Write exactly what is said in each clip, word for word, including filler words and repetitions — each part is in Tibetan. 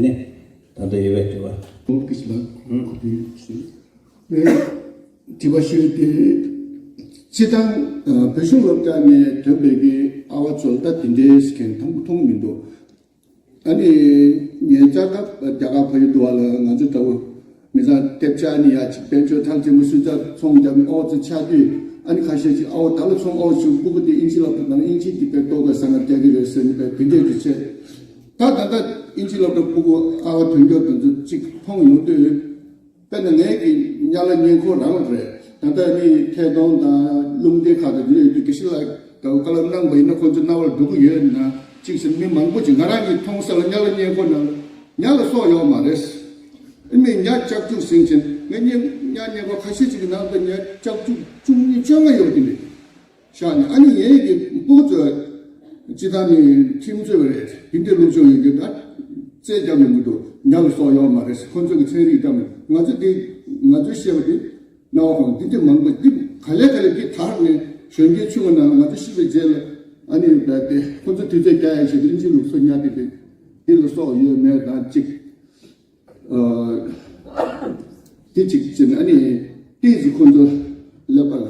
ནས་ད་ལྟ་ཡོད་པའི་དྲི་བ། ཨོ་སྐུ་ཞབས་ལགས། ཨུ། གོ་དུས་སུ། ཨེ། དྲི་བ་ཞུས་ཏེ། སྤྱི་བཏང་ཨ་བོད་གཞུང་སློབ་གྲྭ་ནས་ཐོན་པའི་གི་ཨ་བ་ཚོ་ལ་ད་དེ་འདྲའི་མཁན་མཐོང་མཐོང་མི་འདུག་ཨ་ནི་ངའི་ལྕགས་ཐབ་རྒྱ་གར་ཕ་ཡུལ་དུ་བ་ལ་ང་ཚོ་ལྟ་བུ་མི་ཚང་ཐེབས་ཆག་ནི་ཡ་གཅིག་དཔལ་འབྱོར་ཐང་ཆེན་པོ་སུས་ཚ་ཚོང་རྒྱབ་ནི་ཨོ་ཙི་ཆག་དུས། ཨ་ནི་ཁ་ཤས་ཅིག་ཨོ་ད་ལ་ཚོང་ཨོ་ཞུ་སྤུ་གུ་དེ་ཨིན་ཇི་སློབ་གྲྭ་དང་ཨིན་ཇི་དེ་དཔེ་ཏོག་ག་ས་ན་རྒྱག་གི་རེད་ཟེར་ནི་དཔེ་དེ་འདྲས་ཀྱི་ཆེད། ད་ད་ལྟ་ཨིན་ཇི་སློབ་གྲྭ་སྤུ་གུ་ཨ་བ་ཐོན་རྒྱུ་དེ་ཚོ་གཅིག་མཐོང་ཡོང་དུས། དཔེར་ན་ངའི་གི་ཉ་ལ་ཉེ་འཁོར་རང་རེད། ད་ལྟ་ནི་ཐད་གཏོང་དང་རླུང་རྟའི་ཁག་དང་དེ་ཡོད་དུས་དགེ་བཤེས་ལགས་ཀྱིས་བཀའ་སློབ་གནང་བ་ཡིན་ན་ཁོང་ཚོ་རྣ་བར་འགྲོ་གི་ཡོད་ན་གཅིག་ཟེར། མི་མང་པོ་ཅིག་ང་རང་གིས་མཐོང་ས་ལ་ཉ་ལ་ཉེ་འཁོར་ནང་ཉ་ལ་སྲོག་ཡོད་མ་རེད། ཨ་མི་ཉ་ལྕགས་ཀྱུ་ཟིན་ཕྱིན་ངའི་ཉེ་ཉ་ཉེ་འཁོར་ཁ་ཤས་ཅིག་གི་ནང་དུ་ཉ་ལྕགས་ཀྱུ་བཅུ་གཉིས་བཅོ་ལྔ་ཡོད་དེ་རེད། ཤག་ནི་ཨ་ནི་ངའི་གི་སྤུ་གུ་ཚོ་སྤྱི་བཏང་ནི་ཁྲིམས་རྩོད་པ་རེད། དེ་འདྲའི་སློབ་སྦྱོང་ཡོད་རྒྱུ་ད་རྩོད་རྒྱབ་ཡོང་གི་འདུག་ཉ་ལ་སྲོག་ཡོད་མ་རེད། ཁོང་ཚོ་གི་ཚན་རིག་ལྟ་མི་ང་ཚོ་དེ་ང་ཚོས་བཤད་པ་དེ་སྣང་བ་གང་འདི་འདྲ་མང་པོ་འདི་ག་ལེ་ག་ལེ་འདི་དར་ནས་གཞོན་སྐྱེས་ཆུང་བ་ནང་ལ་ང་ཚོ་ཤི་བའི་རྗེས་ལ་ཨ་ནི་ད་དེ་ཁོང་ཚོ་དུས་ཚོད་རྒྱག་ཡ་ཞིག་ཨིན་ཇི་ལུགས་སྲོལ་ཉར་ཏེ་དེ་འདི་ལ་སྲོག་ཡོད་མེད་དང་གཅིག་ཨ། དེ་གཅིག་བྱས་ནས་ཨ་ནི་ཏོག་ཙམ་ཁོང་ཚོ་ཀླད་པ་ལ་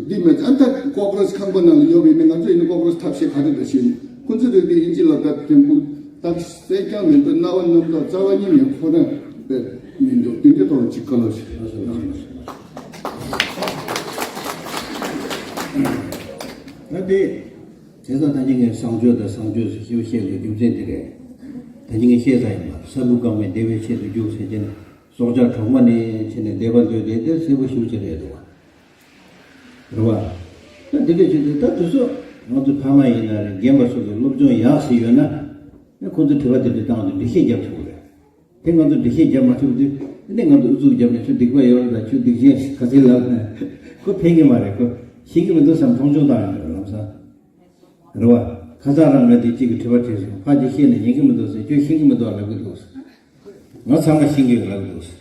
འདི་མེད་ཨ་ད་ཀོག་རོ་ཆི་ཁང་པ་ནང་ལ་ཡོད་པའི་ནི་ང་ཚོ་ཡིན་ན་ཀོག་རོ་ཆི་ཐབས་ཤེས་ག་རེ་འདྲ་ཞིག་ཁོང་ཚོ་རེད་དེ་ཨིན་ཇི་ལ་ད་ཐོན་ཁུངས་ད་གསལ་རྐྱང་མི་འདུག་རྣ་བ་རྣམ་རྟོག་རྩ་བ་ཉིད་ནས་ཁོ་ན་རེད་མི་འདུག་དེ་འདྲའི་ཐོག་ལ་གཅིག་བཀའ་སློབ་ཞིག་གནང་རོགས་ཞུ། ད་དེ། དེ་ཙང་ད་ནི་ངས་བཟང་སྤྱོད་དང་བཟང་སྤྱོད་ཟེར་ཞེས་པ་བཤད་པའི་རྒྱུ་མཚན་དེ་རེད། ད་ནི་ངས་བཤད་ས་ཡིན་པ་ས་ལུ་གང་བའི་བདེ་བའི་ཆེད་དུ་རྒྱུགས་ཟེར་གྱིན་སྲོག་ཆགས་གྲོག་མ་ནས་ཕྱིན་ནས་བདེ་བ་འདོད་དེ་དེ་སེ་པོ་ཞུ་ཅི་རེད་འདུག་བ། རེད་བ། ད་འདི་འདྲ་བྱེད་དུས་ད་དུས་སུ་ང་ཚོ་ཕ་མ་ཡིན་ན་རེད་རྒན་པ་སོགས་ཀྱི་སློབ་སྦྱོང་ཡག་ཞིག་ཡོད་ན་ཁོ་ཚོ་དྲི་བ་དེ་འདྲ་བཏང་དུས་འགྲེལ་བཤད་རྒྱབ་ཐུབ་རེད། དེ་ང་ཚོ་འགྲེལ་བཤད་རྒྱབ་མ་ཐུབ་དུས་དེ་ནས་ང་ཚོ་ཨུ་ཚུགས་རྒྱབ་ནས་ཁྱོད་སྡིག་པ་ཡོད་རེད་ད་ཁྱོད་སྡིག་ཅན་ག་ཚོད་ལབ་ན་ཁོ་ཕན་གྱི་མ་རེད། ཁོ་ཤེས་ཀྱི་མི་འདུག་བསམ་མཐོང་ཆུང་བཏང་ཡོད་རེད་ལམ་སང་། རེད་བ། ཁ་སང་རང་ང་དེ་གཅིག་གི་དྲི་བ་དྲིས་སོང་ཕ་གཅིག་བཤད་ནས་ཉན་གྱི་མི་འདུག་ཟེར་ཁྱོད་ཤེས་ཀྱི་མི་འདུག་ལབ་གི་འདུག་ཟེར། ང་ཚང་མ་ཤེས་ཀྱི་ཡོད་ལབ་གི་འདུག་ཟེར།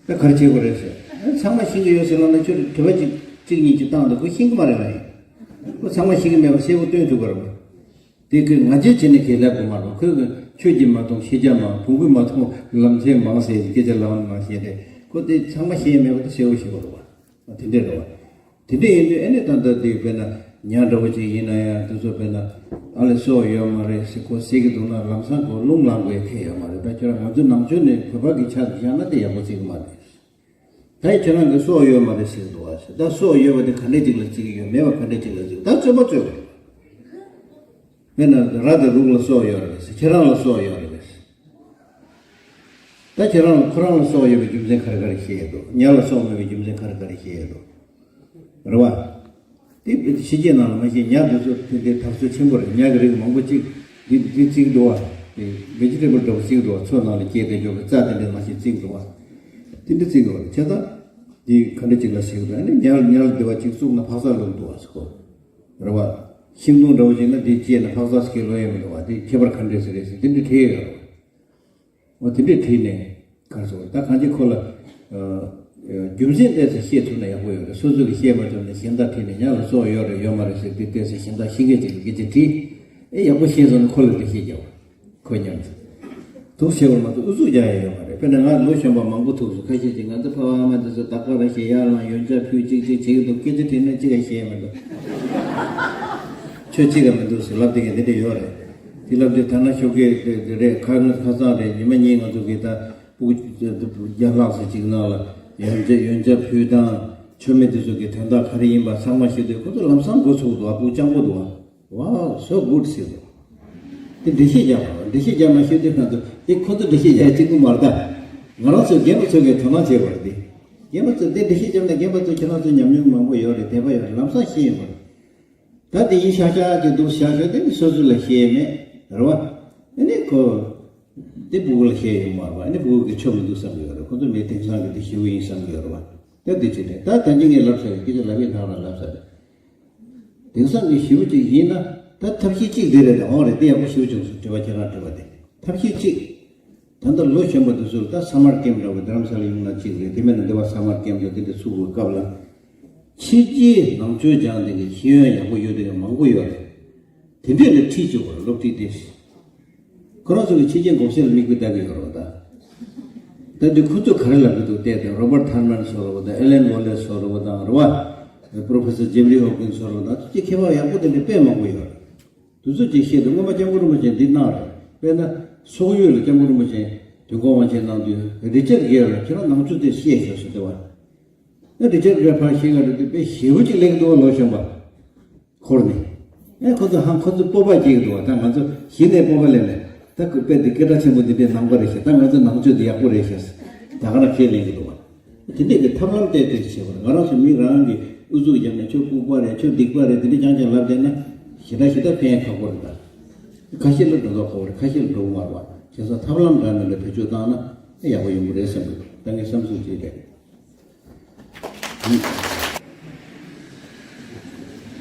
ད་ག་རེ་བྱེད་དགོས་རེད་ཟེར། ཨ་ཚང་མ་ཤེས་ཀྱི་ཡོད་ཟེར་ལབ་ན་ཁྱོད་དྲི་བ་གཅིག་གཅིག་གཉིས་གཅིག་བཏང་འདུག་ཁོ་ཤེས་ཀྱི་མ་རེད་ལབ་ཡིན། ཁོ་ཚང་མ་ཤེས་ཀྱི་མེད་པ་གསལ་པོ་སྟོན་ཐུབ་པ་རེད་བ། དེ་ཁོས་ང་རྒྱལ་བྱས་ནས་གལ་ལ་གོ་མ་རེད། ཁོས་ཁྱོད་ཀྱིས་མ་གཏོགས་ཤེས་བྱ་མང་བོང་བུས་མ་མཐོང་ལམ་སེང་མང་ཟེར་སྐད་ཆ་ལབ་མ་བཤད་དེ་ཁོ་དེ་ཚང་མ་ཤེས་མེད་པ་དེ་གསལ་པོ་ཤེས་པ་རེད་བ། དེ་འདྲས་རེད་བ། དེ་འདྲས་ཡིན་དུས་ཨ་ནི་ད་ལྟ་དེ་དཔེར་ན་ཉ་འདྲ་བོ་ཅིག་ཡིན་ན་ཡང་དེ་ཚོ་དཔེར་ན་ཨ་ལས་སྲོག་ཡོད་མ་རེད་ཟེར་ཁོ་ཟེར་གི་འདུག་ན་ལམ་སང་ཁོ་རླུང་ལངས་དགོས་ཁེལ་ཡོད་མ་རེད། ད་ཁྱོད་རང་ང་ཚོ་ནང་ཆོས་ནས་བོད་པ་གི་ཆ་དུ་བཞག་ན་དེ་ཡག་པོ་བརྩི་གི་མ་རེད། ད་ཁྱེད་རང་གི་སྲོག་ཡོད་མ་རེད་ཟེར་འདུག་བ་ཟེར། ད་སྲོག་ཡོད་པ་དེ་ག་འདྲས་ཅིག་ལ་བརྩི་གི་ཡོད་མེད་པ་ག་འདྲས་ཅིག་ལ་བརྩི་གི་ད་རྩོད་པ་རྩོད་དགོས། དཔེར་ན་ར་དང་རུག་ལ་སྲོག་ཡོད་རེད་ཟེར། ཁྱེད་རང་ལ་སྲོག་ཡོད་རེད་ཟེར། ད་ཁྱེད་རང་ལ་ཁོ་རང་ལ་སྲོག་ཡོད་པའི་རྒྱུ་མཚན་ག་རེ་ག་རེ་ཤེས་ཡོད་འདུག་ཉ་ལ་སྲོག་མེད་པའི་རྒྱུ་མཚན་ག་རེ་ག་རེ་ཤེས་ཡོད་འདུག་རེད་བ། དེ་ཕྱི་རྒྱལ་ནང་ལ་མ་ཤེས་ཉ་དེ་ཚོ་དེ་འདྲའི་དར་སྲོལ་ཆེན་པོ་རེད། ཉ་གི་རིགས་མང་པོ་གཅིག་འདི་འདི་བརྩིགས་འདུག་བ། དེ་བེ་ཇི་ཊེ་བལ་འདྲ་བོ་བརྩིགས་འདུག་བ། མཚོ་ནང་ལ་སྐྱེས་བསྡད་ཆོག་གི་རྩྭ་དེ་འདྲའི་མ་ཤེས་བརྩིགས་འདུག་བ། དེ་འདྲ་བརྩིགས་འདུག་བ། བྱས་ཙང་དེ་ག་འདྲ་ཅིག་ལ་ཟེར་གི་འདུག་ཨ་ནི་ཉ་ཉ་ལ་བདེ་བ་ཅིག་བཙུགས་ན་ཕག་ཚག་ལུག་འདུག་བ་ཟེར་གོ། རེད་བ། ཤིང་སྡོང་འདྲ་བོ་ཅིག་ན་དེ་སྐྱེས་ན་ཕག་ཚག་སྐྱེས་ལོ་ཡང་མི་འདུག་བ། དེ་ཁྱད་པར་ག་འདྲས་ཟེར་རེད་ཟེར་དེ་འདྲ་བྲིས་ཡོད་རེད་བ། འོ་དེ་འདྲས་བྲིས་ནས་གར་སོང་ད་གང་ཅི་ཁོ་ལ། རྒྱུ་མཚན་ཏོག་ཙམ་བཤད་ཐུབ་ན་ཡག་པོ་ཡོད་རེད། སོ་སོ་གིས་བཤད་མ་ཐུབ་ན་གཞན་དག་བྲིས་ནས་ཉ་ལ་སྲོག་ཡོད་རེད་ཡོད་མ་རེད་ཟེར་དེ་ཏོག་ཙམ་གཞན་དག་ཤེས་མཁན་ཅིག་ལ་སྐད་ཆ་དྲིས། ཨེ་ཡག་པོ་ཤེས་སོང་ན་ཁོ་ལ་འགྲེལ་བཤད་རྒྱབ། ཁོ་མཉམ་དུ། དུག་སེལ་བ་མ་གཏོགས་ཨུ་ཚུགས་རྒྱག་ཡ་ཡོད་མ་རེད། དཔེར་ན་ང་ལོ་གཞོན་པ་མང་པོ་ཐུག་སོང་། ཁ་ཤས་ཀྱིས་ང་ཚོ་ཕ་བ་ཨ་མ་འདི་ཚོ་བདག་པོ་ར་ཞེས་ཡར་ལངས་ཡོན་ཆབ་ཕུལ་གཅིག་གཅིག་བྱེད་ཀྱི་འདུག་སྐད་ཆ་དྲིས་ན་གཅིག་ཀྱང་བཤད་མི་འདུག་ཆོས་གཅིག་ཀྱང་མི་འདུག་ཟེར་ལབ་བསྡད་མཁན་དེ་འདྲ་ཡོད་རེད། དེ་ལབ་དུས་ཐ་ན་ཤོག་གེ་དེ་རེད། ཁ་ངོ་ཁ་སང་རེད། ཉི་མ་གཉིས་ང་ཚོ་གིས་ད་སྤུ་གུ་བརྒྱ་ལྷག་ཙམ་ཅིག་ནང་ལ་ཡོན་ཆབ་ཡོན་ཆབ་ཕུལ་སྟངས་ཆོས་མེད་དེ་ཚོ་གི་དོན་དག་ག་རེ་ཡིན་པ་ཚང་མ་ཤེས་དུས་ཁོ་ཚོ་ལམ་སང་མགོ་ཚོས་འདུག་ཨ་སྤུ་གུ་སྤྱང་པོ་འདུག་ཨ། Wow, so good ཟེར་འདུག་དེ་འགྲེལ་བཤད་རྒྱག་པ་འགྲེལ་བཤད་རྒྱག་མ་ཤེས་དུས་ང་ཚོ་དེ་ཁོ་ཚོ་འགྲེལ་བཤད་རྒྱག་གཅིག་པུ་མ་རེད་ད། ང་རང་ཚོ་རྒན་པ་ཚོ་གིས་དོ་སྣང་བྱེད་པ་རེད་དེ། རྒན་པ་ཚོ་དེ་འགྲེལ་བཤད་རྒྱབ་ན་རྒན་པ་ཚོ་ཁྱེད་རང་ཚོ་ཉམས་མྱོང་མང་པོ་ཡོད་རེད། དད་པ་ཡོད་རེད། ལམ་སང་ཤེས་ཡོང་བ་རེད། ད་དེ་ཡིན་ཤག་ཤག་ཅིག་འདུག་ཤག་ཤག་དེ་ནི་སོ་སོ་ལ་ཤེས་མེད་རེད་བ། དེ་ནི་ཁོ་དེ་སྤུ་གུ་ལ་ཤེས་ཡོང་མ་རེད་བ། ཨ་ནི་སྤུ་གུ་གིས་ཆོ་མི་འདུག་བསམ་གྱི་ཡོད་རེད། ཁོ་ཚོ་མི་དེང་སང་གི་དེ་ཞེ་པོ་ཡིན་བསམ་གྱི་ཡོད་རེད་བ། ད་དེ་ཅི་རེད། ད་ད་གིན་ངས་ལབ་ཚར་ཡོད། སྐད་ཆ་ལབ་ཡིན་ཐག་རང་ལབ་ཚར་རེད། དེང་སང་གི་ཞེ་པོ་ཅིག་ཡིན་ན་ད་ཐབས་ཤེས་གཅིག་འདི་རེད། ད་འོང་རེད། དེ་ཡག་པོ་ཞེ་པོ་བྱུང་སོང་། དྲི་བ་ཁྱེད་རང་དྲི་བ་དེ་ཐབས་ཤེས་གཅིག་ད་ལྟ་ལོ་གཞོན་པ་དེ་ཚོ་ལ་ད་སམ་མར་ཀེམ་འདྲ་བོ་དྷ་རམ་ས་ལ་ཡོང་ན་གཅིག་རེད། དེ་མིན་ན་འདི་བ་སམ་མར་ཀེམ་དང་དེ་འདྲ་ཚུགས་པའི་སྐབས་ལ་ཕྱི་རྒྱལ་ནང་ཆོས་སྦྱངས་དེ་གི་ཤེས་ཡོན་ཡག་པོ་ཡོད་དེ་གི་མང་པོ་ཡོད་རེད། དེ་འདྲས་ལ་ཁྲིད་བཅུག་པར་སློབ་ཁྲིད་དེ། ཁོ་རང་ཚོ་གི་ཕྱི་རྒྱལ་འགོག་བྱེད་ལ་མིག་དཔེ་ལྟ་གི་ཡོད་རེད་པ། ད་ད་དུས་ཁོ་ཚོས་ག་རེ་ལབ་ཀྱི་འདུག་བལྟས་ཏེ། རོ་བར་ཐར་མན་སོགས་རེད་པ། ད་ཨེ་ལན་ཝོ་ལེས་སོགས་རེད་པ། དང་རེད་པ། པྲོ་ཕེ་སར་ཇེབ་རི་ཧོབ་ཀིན་སོགས་རེད་པ། ད་ཅི་མཁས་པ་ཡག་པོ་དེ་འདྲ་དཔེ་མང་པོ་ཡོད་རེད། དེ་ཚོ་ཅིག་བཤད་དུས་སྔོན་མ་སྐྱབས་མགོན་རིན་པོ་ཆེས་འདི་གནང་རེད། དཔེར་ན། སོག་ཡུལ་ལ་སྐྱབས་མགོན་རིན་པོ་ཆེས་དུས་འཁོར་དབང་ཆེན་གནང་དུས། རི་ཅར་གེར་ལ་ཁྱེད་རང་ནང་ཆོས་དེ་བཤད་ཤོག་ཟེར་བསྡད་པ། ཨ་རི་ཅར་གེར་ཕར་བཤད་ག་འགྲོ་དུས་དཔེ་ཞེ་པོ་ཅིག་སླེབས་འདུག་པ། ལོ་གཞོན་པ་འཁོར་ནས། ཨེ་ཁོ་ཚོ་ཧང་ཁོ་ཚོ་སྤོབས་པ་སྐྱེ་གི་འདུག་པ། ད་ང་ཚོ་གཞི་ནས་སྤོབས་པ་སླེབས་ནས། ད་ཁོས་དཔེ་འདི་སྐད་གྲགས་ཆེན་པོ་འདི་འདྲའི་གནང་པ་རེད་ཤག་ད་ང་ཚོ་ནང་ཆོས་འདི་ཡག་པོ་རེད་ཤག་ད་ག་རང་ཁས་ལེན་གི་འདུག་པ། དེ་འདྲས་ཀྱི་ཐབས་ལམ་བལྟས་བལྟས་བྱས་པ་རེད། ང་རང་ཚོ་མི་རང་གིས་ཨུ་ཚུགས་བརྒྱབ་ནས་ཁྱོད་ལྐུགས་པ་རེད། ཁྱོད་སྡིག་པ་རེད། དེ་འདྲས་རྐྱང་རྐྱང་ལབ་བསྡད་ན་ཞེ་དྲག་ཞེ་དྲག་ཕན་ཁག་པོ་རེད་ད། ཁ་ཤས་ལ་འགྲོ་མདོག་ཁ་པོ་རེད། ཁ་ཤས་ལ་འགྲོ་གི་མ་རེད་པ། བྱས་ཙང་ཐབས་ལམ་འདྲ་མི་འདྲ་བེད་སྤྱོད་བཏང་ན་ཡག་པོ་ཡོང་གི་རེད་བསམ་གི་འདུག་ད་ངའི་བསམ་ཚུལ་དེ་རེད།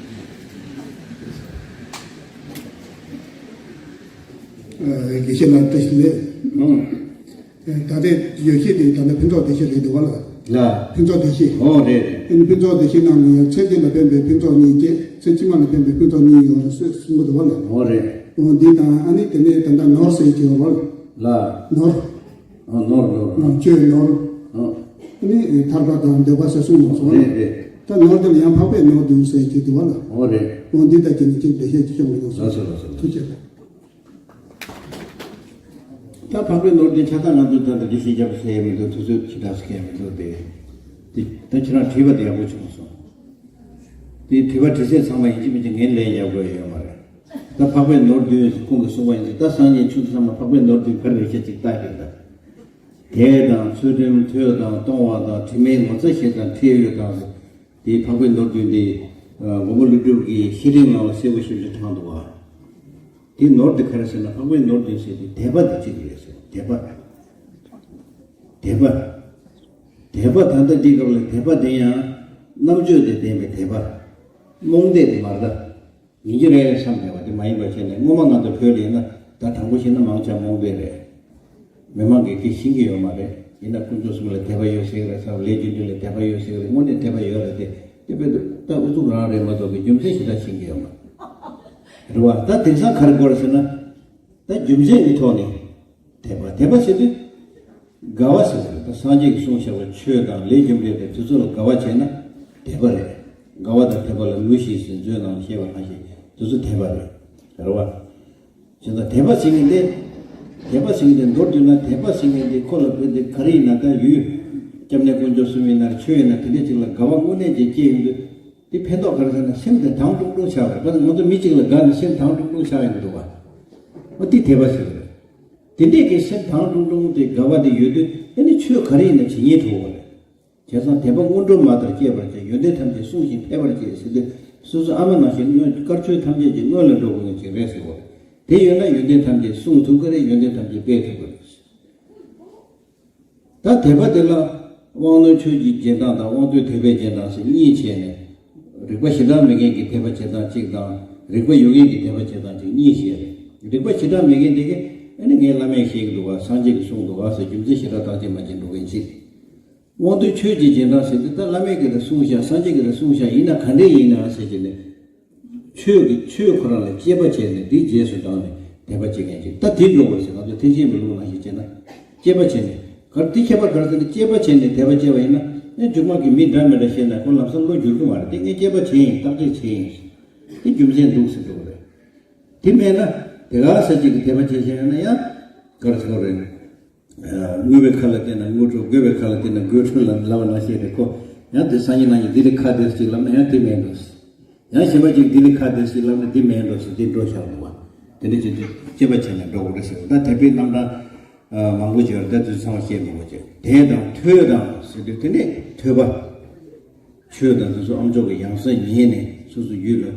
དགེ་བཤེས་ལགས་བཀྲ་ཤིས་བདེ་ལེགས། ད་ལྟའི་ཡོ་བྱད་དེ་ད་ལྟ་ཕུན་ཚོགས་བདེ་གཤེགས་རེད་འདུག་པ་ལགས། ལགས། ཕུན་ཚོགས་བདེ་གཤེགས། ཨོ་རེད་རེད། ཨ་ནི་ཕུན་ཚོགས་བདེ་གཤེགས་ནང་ནས་ཡང་ཚེ་འདི་ལ་ཕན་པའི་ཕུན་ཚོགས་གཉིས་བཅས་ཚེ་ཕྱི་མ་ལ་ཕན་པའི་ཕུན་ཚོགས་གཉིས་ཡོད་ཟེར་གསུང་གི་འདུག་པ་ལགས། ཨོ་རེད། ཨོ་འདི་དང་ཨ་ནི་དེ་ནས་ད་ལྟ་ནོར་ཟེར་གྱི་ཡོད་པ་ལགས། ལགས། ནོར། ཨོ་ནོར་ནོར། ནོར་བཅོས་ནོར། ཨོ། ཨ་ནི་ཐར་པ་དང་འདོད་པ་ཟེར་གསུངས་ཡོད་སོང་། རེད་རེད། ད་ནོར་དེ་ལ་ཡང་འཕགས་པའི་ནོར་བདུན་ཟེར་གྱི་འདུག་པ་ལགས། ཨོ་རེད། ཨོ་འདི་ལྟར་གྱི་ནི་ཅིག་འགྲེལ་བཤད་ཅིག་ཤོད་མི་འདུག་ཟེར། ལགས་སོ་ལགས་སོ། ཐུགས་རྗེ་ཆེ། ད་འཕགས་པའི་ནོར་དེ་ཆ་ཚང་ང་ཚོས་ད་ལྟ་འདི་ཞིག་རྒྱབ་ཟེར་ཡ་མི་འདུག་དུས་ཚོད་ཞེ་དྲག་ཟེར་མཁན་མི་འདུག་དེ། དེ་ད་ཁྱེད་རང་བྲིས་པ་དེ་ཡག་པོ་བྱུང་སོང་། དེ་བྲིས་པ་བྲིས་ཚད་ཚང་མ་ཡིན་གཅིག་མིན་གཅིག་ངས་ལན་རྒྱབ་དགོས་ཡོད་མ་རེད། ད་འཕགས་པའི་ནོར་བདུན་ཁོང་གིས་གསུངས་པ་ཡིན་ཚེ། ད་སངས་རྒྱས་ཆོས་ཚང་མ་འཕགས་པའི་ནོར་བདུན་ག་རེ་རེད་ཤག་ཅིག་ལྟ་ཡོད་ད། དད་དང་ཚུལ་ཁྲིམས། ཐོས་དང་གཏོང་བ་དང་། དྲི་མའི་ངོ་ཚ་ཞེ་དང་ཁྲེལ་ཡོད་དང་། དེ་འཕགས་པའི་ནོར་བདུན་དེ་མགོན་པོ་ཀླུ་སྒྲུབ་ཀྱི་བཤེས་རིམ་ནང་ལ་གསལ་པོ་ཞེ་པོ་ཅིག་དྲངས་འདུག་པ། དེ་ནོར་དེ་ག་རེ་ཟེར་ན། འཕགས་པའི་ནོར་བདུན་ཟེར་དེ་དད་པ་དེ་གཅིག་རེད་ཟེར། དད་པ། དད་པ། དད་པ། ད་ལྟ་འདི་སྐབས་ལ་དད་པ་དེ་ཡང་རྣམ་དཔྱོད་དང་ལྡན་པའི་དད་པ། རྨོངས་དད་དེ་མ་རེད་ད། ཡིན་གྱི་རེད་བསམ་བསྡད་པ་དེ་མ་ཡིན་པ་བྱས་ནས། སྔོན་མ་ང་ཚོ་བོད་ལ་ཡིན་ན་ད་དྲང་པོ་བཤད་ན་མང་ཆེ་རྨོངས་དད་རེད། མི་མང་གིས་དེ་ཤེས་ཀྱི་ཡོད་མ་རེད། ཡིན་ན་དཀོན་མཆོག་གསུམ་ལ་དད་པ་ཡོད་ཟེར་གྱི་རེད། ལས་རྒྱུ་འབྲས་ལ་དད་པ་ཡོད་ཟེར་གྱི་རེད། དངོས་གནས་དད་པ་ཡོད་རེད་དེ། དེ་དཔེ་ད་ཨུ་ཚུགས་རང་རེད་མ་གཏོགས་ཀྱི་རྒྱུ་མཚན་ཞེ་དྲག་ཤེས་ཀྱི་ཡོད་མ་རེད། རེད་བ། ད་དེང་སང་ག་རེ་དགོས་རེད་ཟེར་ན། ད་རྒྱུ་མཚན་གྱི་ཐོག་ནས་དད་པ། དད་པ་ཟེར་དུས་དགའ་བ་ཟེར་བ་རེད། ད་སངས་རྒྱས་ཀྱིས་གསུངས་བཞག་པའི་ཆོས་དང་ལས་རྒྱུ་འབྲས་དང་དེ་ཚོ་ལ་དགའ་བ་བྱས་ན་དད་པ་རེད། དགའ་བ་དང་དད་པ་ལ་ངུ་ཞིག་ཟེར་མཛོད་ནང་བཤད་པ་ནང་བཞིན་དེ་ཚོ་དད་པ་རེད། རེད་བ། བྱས་ཙང་དད་པ་ཟེར་མཁན་དེ། དད་པ་ཟེར་མཁན་དེ་མདོར་བསྡུས་ན། དད་པ་ཟེར་མཁན་དེ་ཁོ་ལ་དཔེ་དེ་ག་རེ་ཡིན་ན། ད་ཡུལ་སྐྱབས་གནས་དཀོན་མཆོག་གསུམ་ཡིན་ན་རེད། ཆོས་ཡིན་ན། དེ་འདྲ་ཅིག་ལ་དགའ་བ་དངོས་གནས་ཅིག་སྐྱེ་ཡོང་དུས། དེ་ཕན་ཐོགས་ག་རེ་ཟེར་ན། སེམས་དེ་དྭངས་ཀྲུང་ཀྲུང་ཆགས་པ་རེད། ང་ཚོ་མི་གཅིག་ལ་དགའ་ནས་སེམས་དྭངས་ཀྲུང་ཀྲུང་ཆགས་ཡོང་གི་འདུག་བ། འོ་དེ་དད་པ་ཟེར་གི་རེད། དེ་འདྲས་ཀྱི་སེམས་དྭངས་ཀྲུང་ཀྲུང་དེ་དགའ་བ་དེ་ཡོད་དུས། ཨ་ནི་ཆོས་ག་རེ་ཡིན་ན་ཇི་སྙེད་འགྲོ་བ་རེད། བྱས་ཙང་དད་པ་སྔོན་འགྲོ་མ་ལྟར་སྐྱེས་པར་བྱ། ཡོན་ཏན་ཐམས་ཅད་བསྲུང་ཞིང་འཕེལ་བར་བྱེད་ཟེར་དུས། སོ་སོ་ཨ་མ་ནང་བཞིན་སྔོན་དཀར་ཆོས་ཐམས་ཅད་ཀྱི་སྔོན་ལ་འགྲོ་དགོས་ངེས་ཅིག་རེད་ཟེར་བ། དེ་ཡོད་ན་ཡོན་ཏན་ཐམས་ཅད་བསྲུང་ཐུབ་ཀྱི་རེད། ཡོན་ཏན་ཐམས་ཅད་སྤེལ་ཐུབ་ཀྱི་རེད། ད་དད་པ་དེ་ལ་དབང་རྣོན་ཆོས་ཀྱི་རྗེས་འབྲང་དང་། དབང་རྟུལ་དད་པའི་རྗེས་འབྲང་ཟེར་གཉིས་བྱས་ནས། རིག་པ་ཞེ་དྲག་མེད་མཁན་གྱི་དད་པ་བྱེད་སྟངས་གཅིག་དང་། རིག་པ་ཡོད་མཁན་གྱི་དད་པ་བྱེད་སྟངས་གཅིག་གཉིས་བཤད་རེད། རིག་པ་ཞེ་དྲག་མེད་མཁན་དེ་གིས་ཨ་ནི་ངས་བླ་མས་བཤད་ཀྱི་འདུག་ག་སངས་རྒྱས་ཀྱིས་གསུངས་འདུག་ག་ཟེར་རྒྱུ་མཚན་ཞེ་དྲག་བཏང་བྱས་མ་བྱས་འགྲོ་མཁན་གཅིག་དབང་རྟུལ་ཆོས་ཀྱི་རྗེས་འབྲང་ཟེར་དུས། ད་བླ་མས་ཀྱིས་ད་གསུངས་ཤག་སངས་རྒྱས་ཀྱིས་ད་གསུངས་ཤག་ཡིན་ན་ག་འདྲས་ཡིན་ན་ཟེར་གྱི་ནས། ཆོས་ཀྱི་ཆོས་ཁོ་རང་ལ་དཔྱད་པ་བྱས་ནས་དེའི་རྗེས་སུ་འབྲངས་ནས་དད་པ་བྱེད་མཁན་ཅིག་ད་དེ་འགྲོ་དགོས་ཟེར། ང་ཚོ་ཐེག་ཆེན་པའི་ལུགས་ནང་བཞིན་བྱས་ན། དཔྱད་པ་བྱས་ནས། ག་རེ་དེ་ཁྱད་པར་ག་རེ་ཟེར་ན། དཔྱད་པ་བྱས་ནས་དད་པ་བྱས་པ་ཡིན་ན། ཨེ་མཇུག་མ་གི་མི་འདྲ་མི་འདྲ་བཤད་ན་ཁོ་ལམ་སང་བློ་འགྱུར་གྱི་མ་རེད། དེ་ངས་དཔྱད་པ་བྱས་ཡིན། བརྟག་དཔྱད་བྱས་ཡིན། དེ་རྒྱུ་མཚན་འདུག་ཟེར་འགྲོ་གི་རེད། དེ་མེད་ན་དེ་ག་ས་གཅིག་གིས་དད་པ་བྱས་བྱས་ཡོད་ན་ཡང་ག་རེ་ཟེར་དགོས་རེད། དངུལ་བའི་ཁ་ལ་བལྟས་ན་དངུལ་འཕྲོག་དགོས་པའི་ཁ་ལ་བལྟས་ན་དགོས་འཕྲོག་ལབ་ལབ་པ་ནང་བཞིན་རེད་ཁོ། ཡང་དེ་སང་ཉིན་གནངས་ཉིན་འདི་ལས་ཁ་བདེ་ཅིག་ལབ་ན་ཡང་དེ་མེད་འགྲོ། ཡང་གཞན་པ་ཅིག་འདི་ལས་ཁ་བདེ་ཅིག་ལབ་ན་འདི་མེད་འགྲོ་ཟེར་འདི་འགྲོ་བཞག་འདུག་བ། དེ་འདྲ་ཅིག་དཔྱད་པ་བྱས་ནས་འགྲོ་དགོས་རེད་ཟེར་བ། ད་དད་པའི་རྣམ་གྲངས་མང་པོ་ཅིག་ཡོད་རེད། ད་དུས་ཚང་བ་བཤད་མི་དགོས་ཅིག་དད་དང་ཐོས་དང་ཟེར་དུས་དེ་ནས་ཐོས་པ། ཆོས་དང་དེ་ཚོ་ཨ་མཆོག་གི་ཡང་སེ་ཉན་ནས་སོ་སོ་རྒྱུད་ལ་